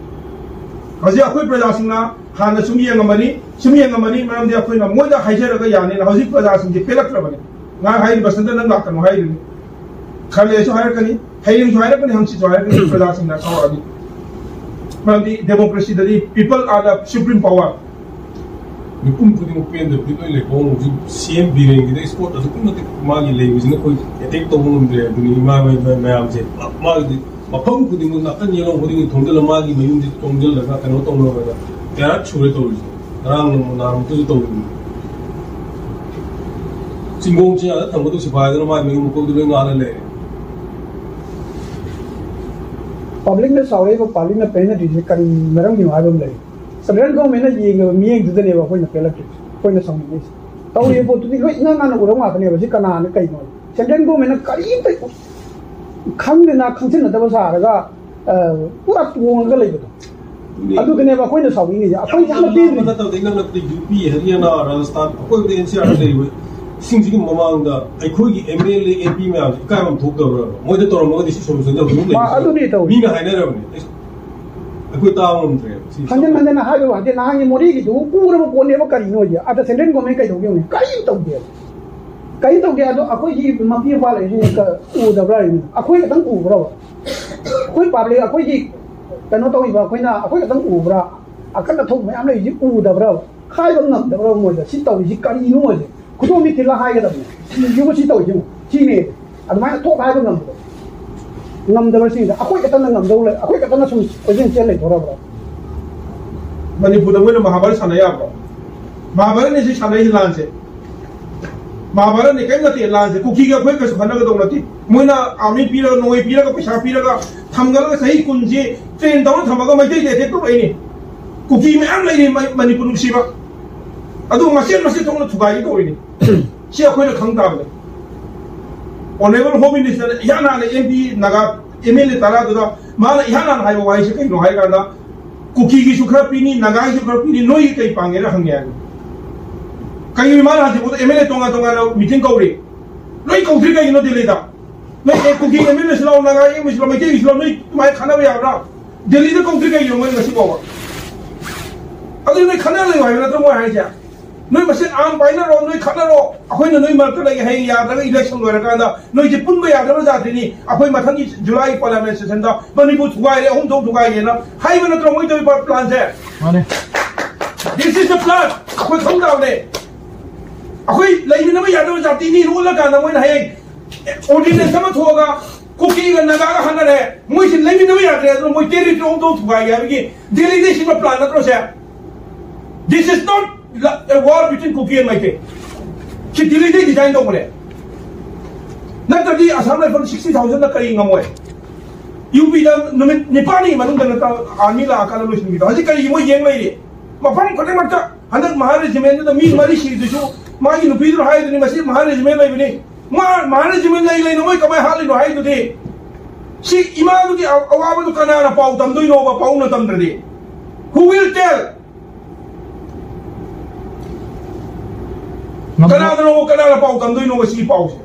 ꯍꯧꯖꯤꯛ ꯑꯩꯈꯣꯏ ꯄ꯭ꯔꯖꯥꯁꯤꯡꯅ ꯍꯥꯟꯅ ꯁꯨꯝ ꯌꯦꯡꯉꯝꯃꯅꯤ, ꯁꯨꯝ ꯌꯦꯡꯉꯝꯃꯅꯤ, ꯃꯔꯝꯗꯤ ꯑꯩꯈꯣꯏꯅ ꯃꯣꯏꯗ ꯍꯥꯏꯖꯔꯒ ꯌꯥꯅꯤꯅ ꯍꯧꯖꯤꯛ ꯄ꯭ꯔꯖꯥꯁꯤꯡꯁꯦ ꯄꯦꯜꯂꯛꯇ꯭ꯔꯕꯅꯤ꯫ ꯉꯥꯏꯍꯥꯛ ꯍꯥꯏꯔꯤꯕ ꯁꯟꯗ ꯅꯪ ꯂꯥꯛꯀꯅꯨ ꯍꯥꯏꯔꯤꯕꯅꯤ꯫ ꯈꯜꯂꯦꯁꯨ ꯍꯥꯏꯔꯛꯀꯅꯤ, ꯍꯌꯦꯡꯁꯨ ꯍꯥꯏꯔꯛꯀꯅꯤ, ꯍꯪꯆꯤꯠꯁꯨ ꯍꯥꯏꯔꯛꯀꯅꯤ, ꯄ꯭ꯔꯖꯥꯁꯤꯡꯅ ꯁꯥꯎꯔꯛꯑꯗꯤ꯫ ꯃꯔꯝꯗꯤ democracy ꯗꯗꯤ people are the supreme power꯫ ꯃꯤꯄꯨꯝ ꯈꯨꯗꯤꯡꯃꯛ ꯄꯦꯟꯗꯕꯗꯤ ꯂꯣꯏ ꯂꯩꯀꯣ꯫ ꯍꯧꯖꯤꯛ ꯁꯤ ꯑꯦꯝ ꯕꯤꯔꯦꯟꯒꯤꯗ ꯏꯁꯄꯣꯔꯠ ꯑꯁꯨꯛꯀꯤ ꯃꯇꯤꯛ ꯃꯥꯒꯤ ꯂꯩꯕꯁꯤꯅ ꯑꯩꯈꯣꯏ ꯑꯦꯇꯦꯛ ꯇꯧꯕ ꯉꯝꯗ꯭ꯔꯦ꯫ ꯑꯗꯨꯅꯤ ꯏꯃꯥ ꯃꯌꯥꯝꯁꯦ ꯃꯥꯒꯤꯗꯤ ꯃꯐꯝ ꯈꯨꯗꯤꯡꯃꯛ ꯅꯥꯀꯟ ꯌꯦꯠꯂꯣꯝ ꯈꯨꯗꯤꯡꯒꯤ ꯊꯣꯝꯖꯤꯜꯂ ꯃꯥꯒꯤ ꯃꯌꯨꯝꯁꯤ ꯊꯣꯝꯖꯤꯜꯂꯒ ꯀꯩꯅꯣ ꯇꯧꯅꯕꯗ ꯀꯌꯥꯔꯛ ꯁꯨꯔꯦ ꯇꯧꯔꯤꯁꯦ꯫ ꯉꯔꯥꯡ ꯅꯍꯥꯟꯃꯨꯛꯇꯁꯨ ꯇꯧꯔꯤꯅꯤ꯫ ꯆꯤꯡꯒꯣꯡ ꯆꯤꯡꯌꯥꯗ ꯊꯝꯒꯗꯧ ꯁꯤꯐꯥꯏꯗꯨꯅ ꯃꯥꯒꯤ ꯃꯌꯨꯝ ꯃꯀꯣꯛꯇ ꯂꯣꯏ ꯉꯥꯜꯂ ꯂꯩꯔꯦ꯫ ꯄꯕ꯭ꯂꯤꯛꯅ ꯁꯥꯎꯔꯛꯏꯕ, ꯄꯕ꯭ꯂꯤꯛꯅ ꯄꯦꯟꯅꯗ꯭ꯔꯤꯁꯦ ꯀꯔꯤ ꯃꯔꯝꯒꯤꯅꯣ ꯍꯥꯏꯕ ꯑꯃ ꯂꯩ꯫ ꯁꯦꯟꯇ꯭ꯔꯦꯜ ꯒꯣꯔꯃꯦꯟꯅ ꯌꯦꯡꯉꯤꯕ ꯃꯤꯠꯌꯦꯡꯗꯨꯗꯅꯦꯕ ꯑꯩꯈꯣꯏꯅ ꯄꯦꯜꯂꯛꯇ꯭ꯔꯤꯁꯦ, ꯑꯩꯈꯣꯏꯅ ꯁꯥꯎꯅꯤꯡꯉꯤꯁꯦ꯫ ꯇꯧꯔꯤꯕ ꯄꯣꯠꯇꯨꯗꯤ ꯂꯣꯏ ꯏꯉꯥꯟ ꯉꯥꯟꯅ ꯎꯔꯕ ꯉꯥꯛꯇꯅꯦꯕ꯫ ꯁꯤ ꯀꯅꯥꯅ ꯀꯩꯅꯣ? ꯁꯦꯟꯇ꯭ꯔꯦꯜ ꯒꯣꯔꯃꯦꯟꯅ ꯀꯔꯤꯝꯇ ꯈꯪꯗꯅ ꯈꯪꯖꯤꯟꯅꯗꯕ ꯁꯥꯔꯒ, ꯑ, ꯄꯨꯔꯥ ꯇꯣꯡꯉꯒ ꯂꯩꯕꯗꯣ꯫ ꯑꯗꯨꯗꯨꯅꯦꯕ ꯑꯩꯈꯣꯏꯅ ꯁꯥꯎꯅꯤꯡꯉꯤꯁꯦ꯫ ꯑꯩꯈꯣꯏ ꯌꯥꯝꯅ ꯄꯦꯟꯗ꯭ꯔꯤꯁꯦ꯫ ꯅꯠꯇꯕꯗ ꯏꯅꯛ ꯅꯛꯄꯗ ꯌꯨ ꯄꯤ, ꯍꯔꯤꯌꯥꯅꯥ, ꯔꯥꯖꯁꯊꯥꯟ, ꯑꯩꯈꯣꯏꯕꯨꯗꯤ ꯑꯦꯟ ꯁꯤ ꯑꯥꯔ ꯂꯩꯔꯤꯕ ꯁꯤꯡꯁꯤꯒꯤ ꯃꯃꯥꯡꯗ ꯑꯩꯈꯣꯏꯒꯤ ꯑꯦꯝ ꯑꯦꯜ ꯑꯦ, ꯑꯦꯝ ꯄꯤ ꯃꯌꯥꯝꯁꯦ ꯏꯀꯥꯏꯕꯝ ꯊꯣꯛꯇꯕ꯭ꯔꯕ? ꯃꯣꯏꯗ ꯇꯧꯔꯝꯃꯒꯗꯤ ꯁꯤ ꯁꯣꯂꯨꯁꯟꯁꯦ ꯍꯧꯖꯤꯛ ꯃꯥ ꯂꯩꯇ꯭ꯔꯦ꯫ ꯑꯗꯨꯅꯦ ꯇꯧꯔꯤꯁꯦ꯫ ꯃꯤꯅ ꯍꯥꯏꯅꯔꯕꯅꯦ, "ꯑꯦꯁ, ꯑꯩꯈꯣꯏ ꯇꯥꯕ ꯉꯝꯗ꯭ꯔꯦꯕ ꯁꯤ ꯍꯟꯖꯤꯟ ꯍꯟꯖꯤꯟꯅ ꯍꯥꯏꯕ ꯋꯥꯗꯤ ꯅꯍꯥꯟꯒꯤ ꯃꯣꯔꯦꯒꯤꯗꯨ ꯎꯔꯕ ꯄꯣꯠꯅꯦꯕ꯫ ꯀꯔꯤꯅꯣ ꯍꯥꯏꯗꯤ ꯑꯗ ꯁꯦꯟꯇ꯭ꯔꯦꯜ ꯒꯣꯔꯃꯦꯟ ꯀꯩꯗꯧꯒꯦ ꯌꯦꯡꯉꯨꯅꯦ? ꯀꯔꯤꯝ ꯇꯧꯗꯦꯕ꯫ ꯀꯔꯤꯝ ꯇꯧꯗꯦ꯫ ꯑꯗꯣ ꯑꯩꯈꯣꯏꯒꯤ ꯃꯄꯤ ꯃꯄꯥ ꯂꯩꯔꯤꯁꯤꯡꯅ ꯎꯗꯕ꯭ꯔꯥ ꯍꯥꯏꯕꯅꯤ꯫ ꯑꯩꯈꯣꯏ ꯈꯛꯇꯪ ꯎꯕ꯭ꯔꯕ? ꯑꯩꯈꯣꯏ ꯄꯥꯕ꯭ꯂꯤꯛ, ꯑꯩꯈꯣꯏꯒꯤ ꯀꯩꯅꯣ ꯇꯧꯔꯤꯕ ꯑꯩꯈꯣꯏꯅ ꯑꯩꯈꯣꯏ ꯈꯛꯇꯪ ꯎꯕ꯭ꯔꯥ? ꯑꯀꯟ ꯑꯊꯧꯕ ꯃꯌꯥꯝ ꯂꯩꯔꯤꯁꯤ ꯎꯗꯕ꯭ꯔꯕ? ꯍꯥꯏꯕ ꯉꯝꯗꯕ꯭ꯔꯕ ꯃꯣꯏꯗ? ꯁꯤ ꯇꯧꯔꯤꯁꯤ ꯀꯔꯤꯅꯣ ꯃꯣꯏꯁꯦ? ꯈꯨꯗꯣꯝꯕꯤ ꯊꯤꯜꯂ ꯍꯥꯏꯒꯗꯕꯅꯦ꯫ ꯁꯤꯁꯤꯕꯨ ꯁꯤ ꯇꯧꯔꯤꯁꯤꯕꯨ ꯁꯤꯅꯦ꯫ ꯑꯗꯨꯃꯥꯏꯅ ꯊꯣꯛ ꯍꯥꯏꯕ ꯉꯝꯕꯗꯣ ꯉꯝꯗꯕꯁꯤꯡꯗ ꯑꯩꯈꯣꯏ ꯈꯛꯇꯅ ꯉꯝꯗꯧ ꯂꯩ, ꯑꯩꯈꯣꯏ ꯈꯛꯇꯅ ꯁꯨꯝ ꯀꯣꯏꯆꯦꯟ ꯆꯦꯟ ꯂꯩꯗꯣꯔꯕ꯭ꯔꯥ? ꯃꯅꯤꯄꯨꯔꯗ ꯃꯣꯏꯅ ꯃꯍꯥꯚꯥꯔꯠ ꯁꯥꯟꯅ ꯌꯥꯕ꯭ꯔꯣ? ꯃꯍꯥꯚꯥꯔꯠꯅꯤ ꯁꯤ ꯁꯥꯟꯅꯔꯤꯁꯤ ꯂꯥꯟꯁꯦ꯫ ꯃꯍꯥꯚꯥꯔꯠꯅꯤ, ꯀꯔꯤꯝ ꯅꯠꯇꯦ ꯂꯥꯟꯁꯦ꯫ ꯀꯨꯀꯤꯒ ꯑꯩꯈꯣꯏ ꯀꯩꯁꯨ ꯈꯟꯅꯒꯗꯧ ꯅꯠꯇꯦ꯫ ꯃꯣꯏꯅ ꯑꯥꯔꯃꯤ ꯄꯤꯔꯒ, ꯅꯣꯡꯃꯩ ꯄꯤꯔꯒ, ꯄꯩꯁꯥ ꯄꯤꯔꯒ ꯊꯝꯒꯠꯂꯒ ꯆꯍꯤ ꯀꯨꯟꯁꯤ ꯇ꯭ꯔꯦꯟ ꯇꯧꯔ ꯊꯝꯃꯒ ꯃꯩꯇꯩꯗ ꯑꯦꯇꯦꯛ ꯇꯧꯔꯛꯏꯅꯤ꯫ ꯀꯨꯀꯤ ꯃꯌꯥꯝ ꯂꯩꯔꯤ ꯃ-, ꯃꯅꯤꯄꯨꯔ ꯅꯨꯡꯁꯤꯕ꯫ ꯑꯗꯨ ꯃꯆꯦꯠ ꯃꯆꯦꯠ ꯊꯣꯛꯅ ꯊꯨꯒꯥꯏꯒꯦ ꯇꯧꯔꯤꯅꯤ꯫ ꯁꯤ ꯑꯩꯈꯣꯏꯅ ꯈꯪ ꯇꯥꯕꯅꯤ꯫ ꯑꯣꯅꯔꯦꯕꯜ ꯍꯣꯝ ꯃꯤꯅꯤꯁꯇꯔꯅ ꯏꯍꯥꯟ ꯍꯥꯟꯅ M P Naga M L A ꯇꯔꯥꯗꯨꯗ ꯃꯥꯅ ꯏꯍꯥꯟ ꯍꯥꯟꯅ ꯍꯥꯏꯕ ꯋꯥꯍꯩꯁꯦ ꯀꯩꯅꯣ ꯍꯥꯏ ꯀꯥꯟꯗ, "ꯀꯨꯀꯤꯒꯤꯁꯨ ꯈꯔ ꯄꯤꯅꯤ, ꯅꯥꯒꯥꯒꯤꯁꯨ ꯈꯔ ꯄꯤꯅꯤ, ꯅꯣꯏꯒꯤ ꯀꯩ ꯄꯥꯡꯒꯦꯅ ꯍꯪꯉꯦ" ꯍꯥꯏꯕ꯫ ꯀꯩꯒꯤꯅꯣ ꯃꯥꯅ ꯍꯧꯖꯤꯛꯐꯥꯎꯗ ꯑꯦꯝ ꯑꯦꯜ ꯑꯦ ꯇꯣꯉꯥꯟ ꯇꯣꯉꯥꯟꯅ ꯃꯤꯇꯤꯡ ꯀꯧꯔꯤ? ꯂꯣꯏ ꯀꯧꯗ꯭ꯔꯤ ꯀꯩꯒꯤꯅꯣ ꯗꯦꯜꯂꯤꯗ? ꯅꯣꯏ ꯑꯦ, ꯀꯨꯀꯤ ꯑꯦꯝ ꯑꯦꯜ ꯑꯦꯁꯨ ꯂꯥꯛꯑꯣ, ꯅꯥꯒꯥ ꯑꯦꯝ ꯑꯦꯜ ꯑꯦꯁꯨ ꯂꯥꯛꯑꯣ, ꯃꯩꯇꯩꯒꯤꯁꯨ ꯂꯥꯛꯑꯣ, ꯅꯣꯏ ꯑꯗꯨꯃꯥꯏꯅ ꯈꯟꯅꯕ ꯌꯥꯕ꯭ꯔꯥ? ꯗꯦꯜꯂꯤꯗ ꯀꯧꯗ꯭ꯔꯤ ꯀꯩꯒꯤꯅꯣ ꯃꯣꯏ ꯉꯁꯤ ꯐꯥꯎꯕ? ꯑꯗꯨꯗꯤ ꯅꯣꯏ ꯈꯟꯅ ꯂꯩꯌꯣ ꯍꯥꯏꯕ ꯅꯠꯇ꯭ꯔꯣ ꯃꯣꯏ ꯍꯥꯏꯁꯦ? ꯅꯣꯏ ꯃꯁꯦꯟ ꯑꯥꯔꯝ ꯄꯥꯏꯅꯔꯣ, ꯅꯣꯏ ꯈꯠꯅꯔꯣ, ꯑꯩꯈꯣꯏꯅ ꯅꯣꯏ ꯃꯔꯛꯇ ꯂꯩꯒꯦ, ꯍꯌꯦꯡ ꯌꯥꯗ꯭ꯔꯒ ꯏꯂꯦꯛꯁꯟ ꯂꯣꯏꯔꯀꯥꯟꯗ ꯅꯣꯏꯁꯦ ꯄꯨꯟꯕ ꯌꯥꯗꯕ ꯖꯥꯇꯤꯅꯤ, ꯑꯩꯈꯣꯏ ꯃꯊꯪꯒꯤ ꯖꯨꯂꯥꯏ ꯄꯥꯔꯂꯤꯌꯥꯃꯦꯟ ꯁꯦꯁꯟꯗ ꯃꯅꯤꯄꯨꯔ ꯊꯨꯒꯥꯏꯔꯦ, ꯑꯍꯨꯝ ꯊꯣꯛ ꯊꯨꯒꯥꯏꯒꯦꯅ ꯍꯥꯏꯕ ꯅꯠꯇ꯭ꯔꯣ ꯃꯣꯏ ꯇꯧꯔꯤꯕ ꯄ꯭ꯂꯥꯟꯁꯦ? ꯃꯥꯅꯦ꯫ This is the plan. ꯑꯩꯈꯣꯏ ꯈꯪ ꯇꯥꯕꯅꯦ꯫ ꯑꯩꯈꯣꯏ ꯂꯩꯃꯤꯟꯅꯕ ꯌꯥꯗꯕ ꯖꯥꯇꯤꯅꯤ ꯎꯠꯂꯀꯥꯟꯗ ꯃꯣꯏꯅ ꯍꯌꯦꯡ ꯑꯣꯔꯗꯤꯅꯦꯟꯁ ꯑꯃ ꯊꯣꯛꯑꯒ ꯀꯨꯀꯤꯒ ꯅꯥꯒꯥꯒ ꯍꯥꯟꯅꯔꯦ, ꯃꯣꯏꯁꯤ ꯂꯩꯃꯤꯟꯅꯕ ꯌꯥꯗ꯭ꯔꯦ, ꯑꯗꯨꯅ ꯃꯣꯏ ꯇꯦꯔꯤꯇꯣꯔꯤ ꯑꯃꯨꯛꯇ ꯊꯨꯒꯥꯏꯒꯦ ꯍꯥꯏꯕꯒꯤ ꯗꯦꯜꯂꯤꯗ ꯁꯤꯟꯕ ꯄ꯭ꯂꯥꯟ ꯅꯠꯇ꯭ꯔꯣ ꯁꯦ? This is not a war between Kuki and Meitei. ꯁꯤ ꯗꯦꯜꯂꯤꯗꯩ ꯗꯤꯖꯥꯏꯟ ꯇꯧꯕꯅꯦ꯫ ꯅꯠꯇ꯭ꯔꯗꯤ ꯑꯁꯥꯝ ꯔꯥꯏꯐꯜ ꯁꯤꯛꯁꯇꯤ ꯊꯥꯎꯖꯟꯗ ꯀꯔꯤ ꯉꯝꯃꯣꯏ? ꯌꯨ ꯄꯤꯗ ꯅꯨꯃꯤꯠ ꯅꯤꯄꯥꯜꯅꯤ ꯃꯅꯨꯡꯗ ꯅꯠꯇ꯭ꯔ ꯑꯥꯔꯃꯤ ꯂꯥꯛꯑꯀꯥꯟꯗ ꯂꯣꯏꯁꯤꯟꯈꯤꯗꯣ꯫ ꯍꯧꯖꯤꯛ ꯀꯔꯤ ꯃꯣꯏ ꯌꯦꯡ ꯂꯩꯔꯤ? ꯃꯐꯝ ꯈꯨꯗꯤꯡꯃꯛꯇ ꯍꯟꯗꯛ ꯃꯍꯥ ꯔꯦꯖꯤꯃꯦꯟꯗꯨꯗ ꯃꯤ ꯃꯔꯤ ꯁꯤꯗꯨꯁꯨ ꯃꯥꯒꯤ ꯅꯨꯄꯤꯗꯨꯅ ꯍꯥꯏꯗꯨꯅꯤ, "ꯃꯁꯤ ꯃꯍꯥ ꯔꯦꯖꯤꯃꯦꯟ ꯂꯩꯕꯅꯤ, ꯃꯥ ꯃꯍꯥ ꯔꯦꯖꯤꯃꯦꯟ ꯂꯩ ꯂꯩꯅ ꯃꯣꯏ ꯀꯃꯥꯏꯅ ꯍꯥꯠꯂꯤꯅꯣ?" ꯍꯥꯏꯗꯨꯗꯤ꯫ ꯁꯤ ꯏꯃꯥꯗꯨꯒꯤ ꯑ-, ꯑꯋꯥꯕꯗꯨ ꯀꯅꯥꯅ ꯄꯥꯎ ꯇꯝꯗꯣꯏꯅꯣꯕ? ꯄꯥꯎꯅ ꯇꯝꯗ꯭ꯔꯗꯤ꯫ Who will tell? ꯉꯝꯃꯣ- ꯀꯅꯥꯗꯅꯣ, ꯀꯅꯥꯅ ꯄꯥꯎ ꯇꯝꯗꯣꯏꯅꯣꯕ ꯁꯤꯒꯤ ꯄꯥꯎꯁꯦ?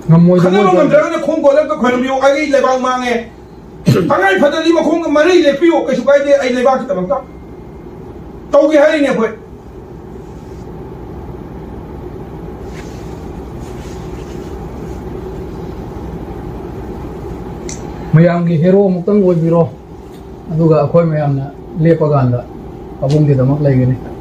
ꯉꯝꯃꯣꯏꯗꯕ ꯈꯟꯅꯕ ꯑꯣꯏꯇꯥꯔꯗꯤ ꯉꯝꯗ꯭ꯔꯒꯅ ꯈꯣꯡ ꯀꯣꯜꯂꯒ ꯈꯣꯏꯔꯝꯕꯤꯌꯨ꯫ ꯑꯩꯒꯤ ꯂꯩꯕꯥꯛ ꯃꯥꯡꯉꯦ, ꯇꯉꯥꯏ ꯐꯗ꯭ꯔꯗꯤ ꯃꯈꯣꯡ ꯃꯔꯩ ꯂꯦꯞꯄꯤꯌꯨ, ꯀꯩꯁꯨ ꯀꯥꯏꯗꯦ꯫ ꯑꯩ ꯂꯩꯕꯥꯛꯀꯤꯗꯃꯛꯇ ꯇꯧꯒꯦ ꯍꯥꯏꯔꯤꯅꯦ ꯑꯩꯈꯣꯏ꯫ ꯃꯌꯥꯝꯒꯤ ꯍꯦꯔꯣ ꯑꯃꯨꯛꯇꯪ ꯑꯣꯏꯕꯤꯔꯣ, ꯑꯗꯨꯒ ꯑꯩꯈꯣꯏ ꯃꯌꯥꯝꯅ ꯂꯦꯞꯄ ꯀꯥꯟꯗ ꯄꯥꯕꯨꯡꯒꯤꯗꯃꯛ ꯂꯩꯒꯅꯤ꯫